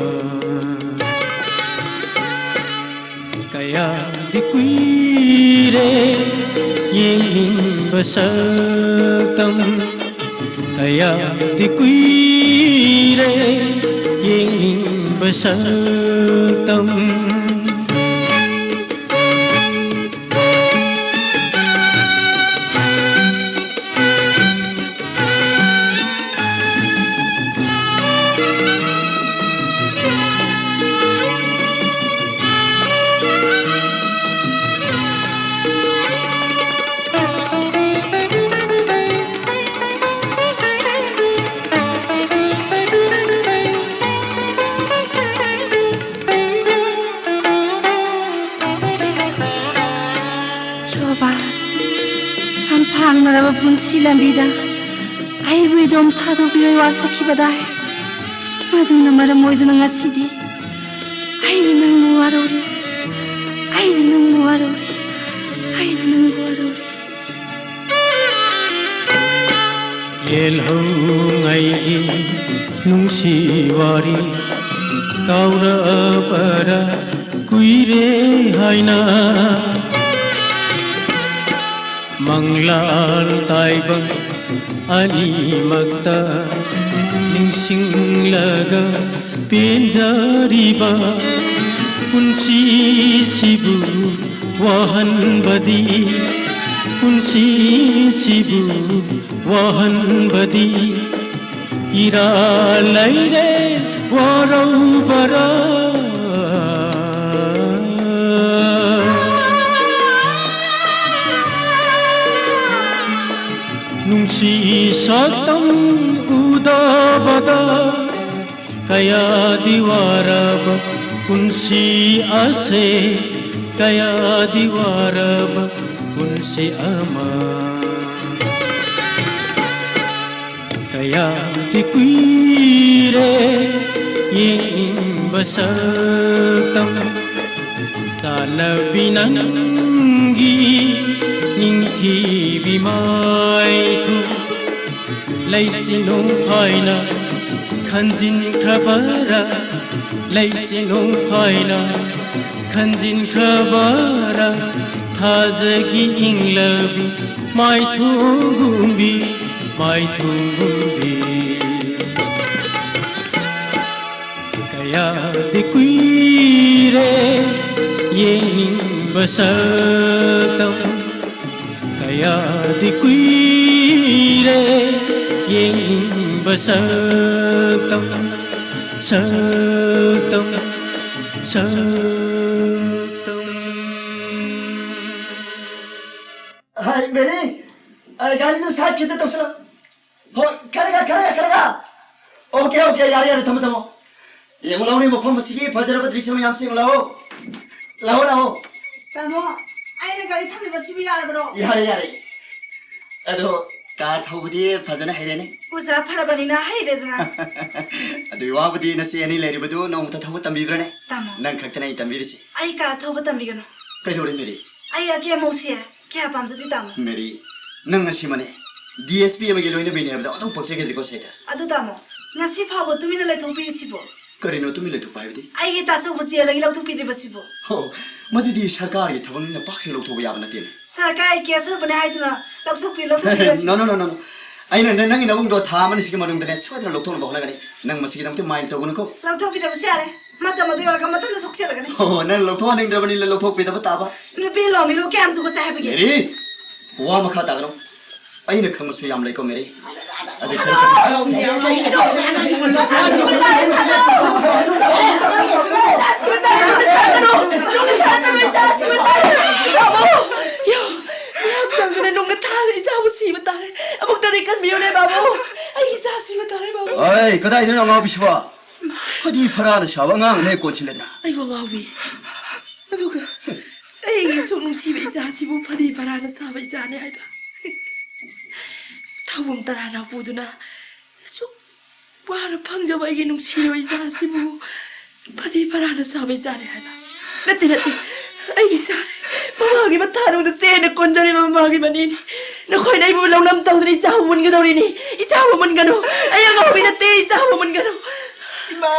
ꯀꯌꯥꯗꯤ ꯀꯨꯏꯔꯦ ꯌꯦꯡꯅꯤꯡꯕ ꯁꯛꯇꯝ, ꯀꯌꯥꯗꯤ ꯀꯨꯏꯔꯦ ꯌꯦꯡꯅꯤꯡꯕ ꯁꯛꯇꯝ꯫ ꯔꯣꯕꯥꯔꯠ, ꯂꯝꯐꯥꯡꯅꯔꯕ ꯄꯨꯟꯁꯤ ꯂꯝꯕꯤꯗ ꯑꯩꯕꯨ ꯏꯗꯣꯝ ꯊꯥꯗꯣꯛꯄꯤꯕꯒꯤ ꯋꯥꯁꯛꯈꯤꯕꯗꯥꯏ꯫ ꯃꯗꯨꯅ ꯃꯔꯝ ꯑꯣꯏꯗꯨꯅ ꯉꯁꯤꯗꯤ ꯑꯩꯅ ꯅꯪꯕꯨ ꯋꯥꯔꯧꯔꯤ, ꯑꯩꯅ ꯅꯪꯕꯨ ꯋꯥꯔꯧꯔꯤ, ꯑꯩꯅ ꯅꯪꯕꯨ ꯋꯥꯔꯧꯔꯤ꯫ ꯌꯦꯜꯍꯧꯉꯩꯒꯤ ꯅꯨꯡꯁꯤ ꯋꯥꯔꯤ ꯀꯥꯎꯔꯕꯔꯥ ꯀꯨꯏꯔꯦ ꯍꯥꯏꯅ꯫ ꯃꯪꯂꯥꯟ ꯇꯥꯏꯕꯪ ꯑꯅꯤꯃꯛꯇ ꯅꯤꯡꯁꯤꯡꯂꯒ ꯄꯦꯟꯖꯔꯤꯕ ꯄꯨꯟꯁꯤꯁꯤꯕꯨ ꯋꯥꯍꯟꯕꯗꯤ, ꯄꯨꯟꯁꯤꯁꯤꯕꯨ ꯋꯥꯍꯟꯕꯗꯤ ꯏꯔꯥ ꯂꯩꯔꯦ ꯋꯥꯔꯧꯕꯔꯥ? ꯅꯨꯡꯁꯤ ꯁꯛꯇꯝ ꯎꯗꯕꯗ ꯀꯌꯥꯗꯤ ꯋꯥꯔꯕ ꯄꯨꯟꯁꯤ ꯑꯁꯦ, ꯀꯌꯥꯗꯤ ꯋꯥꯔꯕ ꯄꯨꯟꯁꯤ ꯑꯃ꯫ ꯀꯌꯥꯗꯤ ꯀꯨꯏꯔꯦ ꯌꯦꯡꯅꯤꯡꯕ ꯁꯛꯇꯝ, ꯆꯥꯟꯅꯕꯤ ꯅꯪꯒꯤ ꯅꯤꯡꯊꯤꯕꯤ ꯃꯥꯏꯊꯣꯡ꯫ ꯂꯩꯁꯤ ꯅꯨꯡꯐꯥꯏꯅ ꯈꯟꯖꯤꯟꯈ꯭ꯔꯕꯔꯥ? ꯂꯩꯁꯤ ꯅꯨꯡꯐꯥꯏꯅ ꯈꯟꯖꯤꯟꯈ꯭ꯔꯕꯔꯥ? ꯊꯥꯖꯒꯤ ꯏꯪꯂꯕꯤ ꯃꯥꯏꯊꯣꯡꯒꯨꯝꯕꯤ, ꯃꯥꯏꯊꯣꯡꯒꯨꯝꯕꯤ꯫ ꯀꯌꯥꯗꯤ ꯀꯨꯏꯔꯦ ꯌꯦꯡꯅꯤꯡꯕ ꯁꯛꯇꯝ, ꯀꯌꯥꯗꯤ ꯀꯨꯏꯔꯦ ꯌꯦꯡꯅꯤꯡꯕ ꯁꯛꯇꯝ, ꯁꯛꯇꯝ, ꯁꯛꯇꯝ꯫ ꯍꯥꯏ, ꯃꯦꯔꯤ, ꯑ, ꯒꯥꯔꯤꯗꯨ ꯁꯥꯏꯠ ꯈꯤꯇ ꯇꯧꯁꯤꯜꯂꯣ꯫ ꯍꯣꯏ, ꯈꯔꯒ, ꯈꯔꯒ, ꯈꯔꯒ꯫ ꯑꯣꯀꯦ, ꯑꯣꯀꯦ, ꯌꯥꯔꯦ, ꯌꯥꯔꯦ, ꯊꯝꯃꯣ, ꯊꯝꯃꯣ꯫ ꯌꯦꯡꯉꯨ ꯂꯥꯎꯅꯦ, ꯃꯐꯝ ꯑꯁꯤꯒꯤ ꯐꯖꯔꯕ ꯗ꯭ꯔꯤꯁ꯭ꯌ ꯃꯌꯥꯝꯁꯦ ꯌꯦꯡꯉꯨ ꯂꯥꯎ꯫ ꯂꯥꯛꯑꯣ, ꯂꯥꯛꯑꯣ꯫ ꯇꯥꯃꯣ, ꯑꯩꯅ ꯒꯥꯔꯤ ꯊꯝꯂꯤꯕꯁꯤꯕꯨ ꯌꯥꯔꯕ꯭ꯔꯣ? ꯌꯥꯔꯦ, ꯌꯥꯔꯦ꯫ ꯑꯗꯣ ꯀꯥꯔ ꯊꯧꯕꯗꯤ ꯐꯖꯅ ꯍꯩꯔꯦꯅꯦ꯫ ꯑꯣꯖꯥ ꯐꯔꯕꯅꯤꯅ ꯍꯩꯔꯦꯗꯅ꯫ ꯑꯗꯨꯒꯤ ꯋꯥꯕꯨꯗꯤ ꯅꯆꯦ ꯑꯅꯤ ꯂꯩꯔꯤꯕꯗꯨ ꯅꯣꯡꯃꯇ ꯊꯧꯕ ꯇꯝꯕꯤꯕ꯭ꯔꯥꯅꯦ? ꯇꯥꯃꯣ꯫ ꯅꯪ ꯈꯛꯇꯅ ꯑꯩ ꯇꯝꯕꯤꯔꯤꯁꯤ꯫ ꯑꯩ ꯀꯥꯔ ꯊꯧꯕ ꯇꯝꯕꯤꯒꯅꯨ꯫ ꯀꯩꯗꯧꯔꯦ ꯃꯦꯔꯤ? ꯑꯩ ꯑꯀꯦ ꯑꯃꯧꯁꯦ ꯀꯌꯥ ꯄꯥꯝꯖꯗꯦ, ꯇꯥꯃꯣ꯫ ꯃꯦꯔꯤ, ꯅꯪ ꯉꯁꯤꯃꯅꯦ ꯗꯤ ꯑꯦꯁ ꯄꯤ ꯑꯃꯒꯤ ꯂꯣꯏꯅꯕꯤꯅꯦ ꯍꯥꯏꯕꯗ ꯑꯗꯨꯝ ꯄꯣꯛꯆꯒꯦꯗ꯭ꯔꯤꯀꯣ ꯁꯩꯗ꯫ ꯑꯗꯨ, ꯇꯥꯃꯣ, ꯉꯁꯤ ꯐꯥꯎꯕ ꯇꯨꯃꯤꯟꯅ ꯂꯩꯊꯣꯛꯄꯤꯔꯤꯁꯤꯕꯣ? ꯀꯔꯤꯅꯣ ꯇꯨꯃꯤꯟ ꯂꯩꯊꯣꯛꯄ ꯍꯥꯏꯕꯗꯤ? ꯑꯩꯒꯤ ꯇꯥꯆꯧꯕ ꯖꯦꯜꯗꯒꯤ ꯂꯧꯊꯣꯛꯄꯤꯗ꯭ꯔꯤꯕꯁꯤꯕꯣ? ꯍꯣ, ꯃꯗꯨꯗꯤ ꯁꯔꯀꯥꯔꯒꯤ ꯊꯕꯛꯅꯤꯅ ꯄꯥꯛ ꯍꯦꯛ ꯂꯧꯊꯣꯛꯄ ꯌꯥꯕ ꯅꯠꯇꯦꯅꯦ꯫ ꯁꯔꯀꯥꯔꯒꯤ ꯀꯦꯁ ꯍꯧꯕꯅꯦ ꯍꯥꯏꯗꯨꯅ ꯂꯧꯊꯣꯛꯄꯤ-, ꯂꯧꯊꯣꯛꯄꯤꯔꯁꯤ꯫ No, no, no, no, no. ꯑꯩꯅ ꯅ-, ꯅꯪꯒꯤ ꯅꯕꯨꯡꯗꯣ ꯊꯥ ꯑꯃꯅꯤꯁꯤꯒꯤ ꯃꯅꯨꯡꯗꯅꯦ ꯁꯣꯏꯗꯅ ꯂꯧꯊꯣꯛꯅꯕ ꯍꯣꯠꯅꯒꯅꯤ꯫ ꯅꯪ ꯃꯁꯤꯒꯤꯗꯃꯛꯇ mind ꯇꯧꯒꯅꯨꯀꯣ꯫ ꯂꯧꯊꯣꯛꯄꯤꯗ꯭ꯔꯕꯁꯨ ꯌꯥꯔꯦ꯫ ꯃꯇꯝ ꯑꯗꯨ ꯌꯧꯔꯒ ꯃꯊꯟꯇ ꯊꯣꯛꯆꯔꯒꯅꯤ꯫ ꯍꯣ, ꯍꯣ, ꯅꯪ ꯂꯧꯊꯣꯛꯍꯟꯅꯤꯡꯗ꯭ꯔꯕꯅꯤꯅ ꯂꯧꯊꯣꯛꯄꯤꯗꯕ ꯇꯥꯕ꯫ ꯅꯨꯄꯤ ꯂꯣꯝꯃꯤꯔꯣ ꯀꯌꯥꯝ ꯆꯨꯒꯠꯆꯩ ꯍꯥꯏꯕꯒꯦ? ꯃꯦꯔꯤ, ꯋꯥ ꯃꯈꯥ ꯇꯥꯒꯅꯨ꯫ ꯑꯩꯅ ꯈꯪꯕꯁꯨ ꯌꯥꯝ ꯂꯩꯀꯣ, ꯃꯦꯔꯤ꯫ ꯑꯗꯨ ꯈꯔ ꯈꯔ ꯌꯥꯝ ꯆꯪꯗꯨꯅ ꯅꯨꯡꯅ ꯊꯥꯔꯒ ꯏꯆꯥꯕꯨ ꯁꯤꯕ ꯇꯥꯔꯦ꯫ ꯑꯃꯨꯛꯇꯗꯤ ꯀꯟꯕꯤꯌꯨꯅꯦ, ꯕꯥꯕꯨ꯫ ꯑꯩ ꯏꯆꯥ ꯁꯤꯕ ꯇꯥꯔꯦ, ꯕꯥꯕꯨ꯫ ꯑꯩ, ꯀꯗꯥꯏꯗꯅꯣ ꯑꯉꯥꯎꯕꯤꯁꯤꯕꯣ? ꯐꯗꯤ ꯐꯔꯥꯅ ꯁꯥꯕ ꯑꯉꯥꯡꯅꯦ ꯀꯣꯟꯁꯤꯜꯂꯗꯅ꯫ ꯑꯩꯕꯨ ꯑꯉꯥꯎꯕꯤ꯫ ꯑꯗꯨꯒ ꯑꯩꯒꯤ ꯑꯁꯨꯛ ꯅꯨꯡꯁꯤꯕ ꯏꯆꯥꯁꯤꯕꯨ ꯐꯗꯤ ꯐꯔꯥꯅ ꯁꯥꯕ ꯏꯆꯥꯅꯦ ꯍꯥꯏꯕ꯫ ꯊꯧꯕꯨꯝ ꯇꯔꯥꯅ ꯄꯨꯗꯨꯅ ꯑꯁꯨꯛ ꯋꯥꯅ ꯐꯪꯖꯕ ꯑꯩꯒꯤ ꯅꯨꯡꯁꯤꯔꯕ ꯏꯆꯥꯁꯤꯕꯨ ꯐꯗꯤ ꯐꯔꯥꯅ ꯁꯥꯕ ꯏꯆꯥꯅꯦ ꯍꯥꯏꯕ꯫ ꯅꯠꯇꯦ, ꯅꯠꯇꯦ꯫ ꯑꯩꯒꯤ ꯏꯆꯥꯅꯦ꯫ ꯃꯃꯥꯒꯤ ꯃꯊꯥꯅꯨꯡꯗ ꯆꯦꯟꯅ ꯀꯣꯟꯖꯔꯤꯕ ꯃꯃꯥꯒꯤ ꯃꯅꯦꯅꯦ꯫ ꯅꯈꯣꯏꯅ ꯑꯩꯕꯨ ꯂꯧꯅꯝ ꯇꯧꯗꯨꯅ ꯏꯆꯥꯕꯨ ꯃꯨꯟꯒꯗꯧꯔꯤꯅꯤ꯫ ꯏꯆꯥꯕꯨ ꯃꯨꯟꯒꯅꯨ꯫ ꯑꯩ ꯑꯉꯥꯎꯕꯤ ꯅꯠꯇꯦ, ꯏꯆꯥꯕꯨ ꯃꯨꯟꯒꯅꯨ꯫ ꯏꯃꯥ,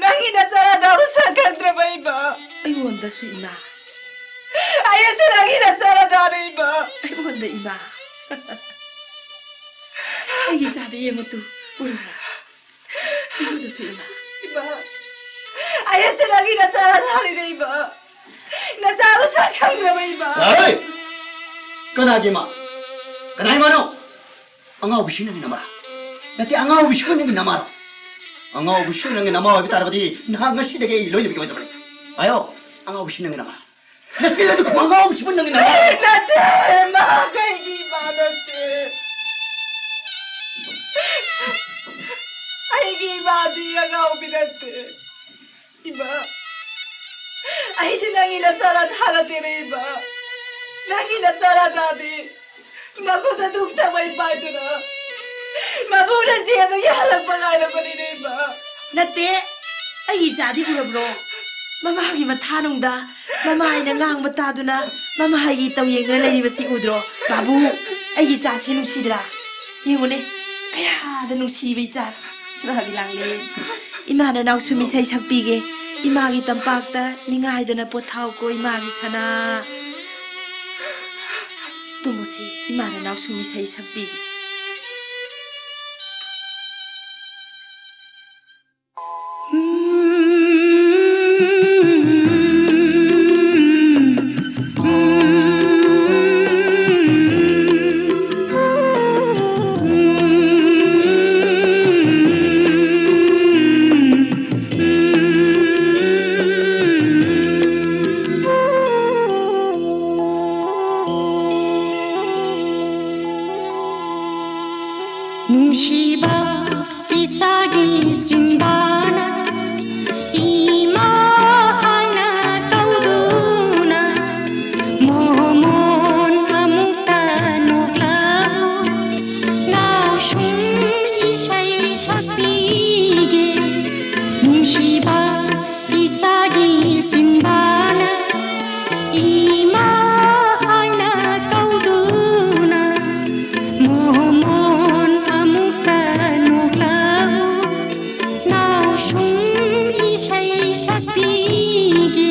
ꯅꯪꯒꯤ ꯅꯆꯥ ꯅꯊꯥꯎ ꯁꯛ ꯈꯪꯗ꯭ꯔꯕ ꯏꯃꯥ꯫ ꯑꯩꯉꯣꯟꯗꯁꯨ ꯏꯃꯥ꯫ ꯑꯩꯁꯨ ꯅꯪꯒꯤ ꯅꯆꯥ ꯅꯊꯥꯎꯅꯤ ꯏꯃꯥ꯫ ꯑꯩꯉꯣꯟꯗ ꯏꯃꯥ꯫ ꯑꯩꯒꯤ ꯏꯆꯥꯗ ꯌꯦꯡꯉꯨ ꯇꯨ, ꯎꯔꯨꯔꯥ? ꯑꯩꯉꯣꯟꯗꯁꯨ ꯏꯃꯥ꯫ ꯏꯃꯥ, ꯑꯩꯁꯨ ꯅꯪꯒꯤ ꯅꯆꯥ ꯅꯊꯥꯎꯅꯤꯅꯦ ꯏꯃꯥ꯫ ꯅꯆꯥꯕꯨ ꯁꯛ ꯈꯪꯗ꯭ꯔꯕ ꯏꯃꯥ꯫ ꯍꯩ! ꯀꯅꯥꯒꯤ ꯏꯃꯥ? ꯀꯅꯥ ꯏꯃꯥꯅꯣ? ꯑꯉꯥꯎꯕꯤꯁꯤ ꯅꯪꯒꯤ ꯅꯃꯥ? ꯅꯠꯇꯦ, ꯑꯉꯥꯎꯕꯤꯁꯤ ꯅꯪꯒꯤ ꯅꯃꯥꯔꯣ? ꯑꯉꯥꯎꯕꯤꯁꯤ ꯅꯪꯒꯤ ꯅꯃꯥ ꯑꯣꯏꯕ ꯇꯥꯔꯕꯗꯤ ꯅꯍꯥꯛ ꯉꯁꯤꯗꯒꯤ ꯑꯩ ꯂꯣꯏꯅꯕꯤꯒꯤ ꯑꯣꯏꯗꯕꯅꯤ꯫ ꯍꯥꯏꯌꯣ, ꯑꯉꯥꯎꯕꯤꯁꯤ ꯅꯪꯒꯤ ꯅꯃꯥ? ꯅꯆꯤꯟ ꯑꯗꯨ ꯈꯨꯝꯃꯣ, ꯑꯉꯥꯎꯕꯤꯁꯤꯕꯨ ꯅꯪꯒꯤ ꯅꯃꯥ? ꯅꯠꯇꯦ, ꯃꯍꯥꯛ ꯑꯩꯒꯤ ꯏꯃꯥ ꯅꯠꯇꯦ꯫ ꯑꯩꯒꯤ ꯏꯃꯥꯗꯤ ꯑꯉꯥꯎꯕꯤ ꯅꯠꯇꯦ꯫ ꯏꯃꯥ, ꯑꯩꯗꯤ ꯅꯪꯒꯤ ꯅꯆꯥ ꯅꯊꯥꯎ ꯅꯠꯇꯦꯅꯦ ꯏꯃꯥ꯫ ꯅꯪꯒꯤ ꯅꯆꯥ ꯅꯊꯥꯎꯗꯤ ꯃꯈꯨꯠꯇ ꯙꯨꯛ ꯊꯥꯎꯃꯩ ꯄꯥꯏꯗꯨꯅ ꯃꯕꯨꯡꯅ ꯖꯦꯜꯗꯒꯤ ꯍꯜꯂꯛꯄ ꯉꯥꯏꯔꯕꯅꯤꯅꯦ ꯏꯃꯥ꯫ ꯅꯠꯇꯦ, ꯑꯩꯒꯤ ꯏꯆꯥꯗꯤ ꯎꯔꯕ꯭ꯔꯣ? ꯃꯃꯥꯒꯤ ꯃꯊꯥꯅꯨꯡꯗ ꯃꯃꯥ ꯍꯥꯏꯅ ꯉꯥꯡꯕ ꯇꯥꯗꯨꯅ ꯃꯃꯥ ꯍꯥꯏꯒꯤ ꯇꯧ ꯌꯦꯡꯗꯨꯅ ꯂꯩꯔꯤꯕꯁꯤ ꯎꯗ꯭ꯔꯣ? ꯕꯥꯕꯨ, ꯑꯩꯒꯤ ꯏꯆꯥꯁꯦ ꯅꯨꯡꯁꯤꯗ꯭ꯔꯥ? ꯌꯦꯡꯉꯨꯅꯦ, ꯀꯌꯥꯗ ꯅꯨꯡꯁꯤꯕ ꯏꯆꯥ꯫ ꯏꯃꯥꯒꯤ ꯂꯥꯡꯂꯦꯟ꯫ ꯏꯃꯥ ꯅꯅꯥꯎꯁꯨ ꯃꯤꯁꯩ ꯁꯛꯄꯤꯒꯦ꯫ ꯏꯃꯥꯒꯤ ꯇꯝꯄꯥꯛꯇ ꯅꯤꯡꯉꯥꯏꯗꯅ ꯄꯣꯊꯥꯎꯀꯣ, ꯏꯃꯥꯒꯤ ꯁꯅꯥ꯫ ꯇꯨꯝꯃꯨꯁꯤ, ꯏꯃꯥ ꯅꯅꯥꯎꯁꯨ ꯃꯤꯁꯩ ꯁꯛꯄꯤꯒꯦ꯫ ꯅꯨꯡꯁꯤꯕ ꯏꯁꯥꯒꯤ ꯆꯤꯟꯕꯥꯅ ꯏꯃꯥ ꯍꯥꯏꯅ ꯁꯛꯄꯤꯒꯦ꯫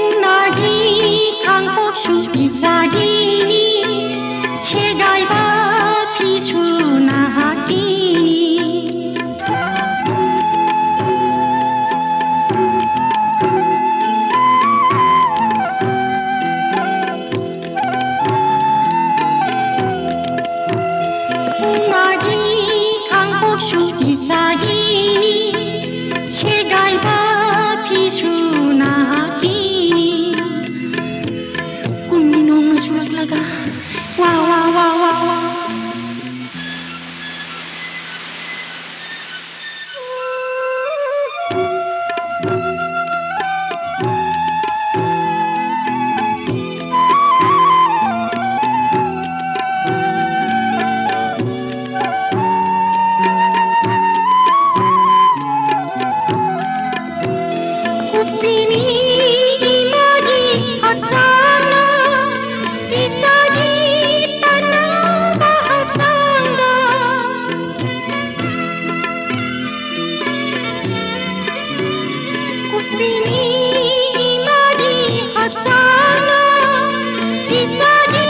ꯎꯅꯥꯒꯤ ꯈꯥꯡꯄꯣꯛꯁꯨ ꯏꯆꯥꯒꯤꯅꯤ, ꯁꯦꯒꯥꯏꯕ ꯐꯤꯁꯨ ꯅꯍꯥꯛꯀꯤꯅꯤ꯫ ꯎꯅꯥꯒꯤ ꯈꯥꯡꯄꯣꯛꯁꯨ ꯏꯆꯥꯒꯤꯅꯤ, ꯁꯦꯒꯥꯏꯕ ꯐꯤꯁꯨ ꯅꯍꯥꯛꯀꯤꯅꯤ꯫ ꯀꯨꯝꯒꯤ ꯅꯣꯡꯅ ꯆꯨꯔꯛꯂꯒ ꯋꯥ ꯋꯥ ꯋꯥ ꯋꯥ ꯋꯥ꯫ ꯀꯨꯞꯄꯤꯅꯤ ꯏꯃꯥꯒꯤ ꯍꯛꯆꯥꯡꯅ, ꯏꯆꯥꯒꯤ ꯇꯅꯧꯕ ꯍꯛꯆꯥꯡꯗ꯫ ꯀꯨꯞꯄꯤꯅꯤ ꯏꯃꯥꯒꯤ ꯍꯛꯆꯥꯡꯅ, ꯏꯆꯥꯒꯤ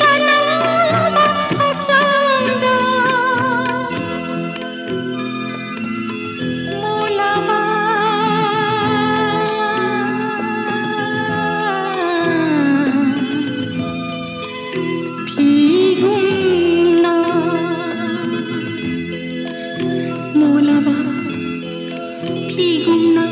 ꯇꯅꯧꯕ ꯍꯛꯆꯥꯡꯗ꯫ ꯃꯣꯂꯕ ꯐꯤꯒꯨꯝꯅ, ꯃꯣꯂꯕ ꯐꯤꯒꯨꯝꯅ꯫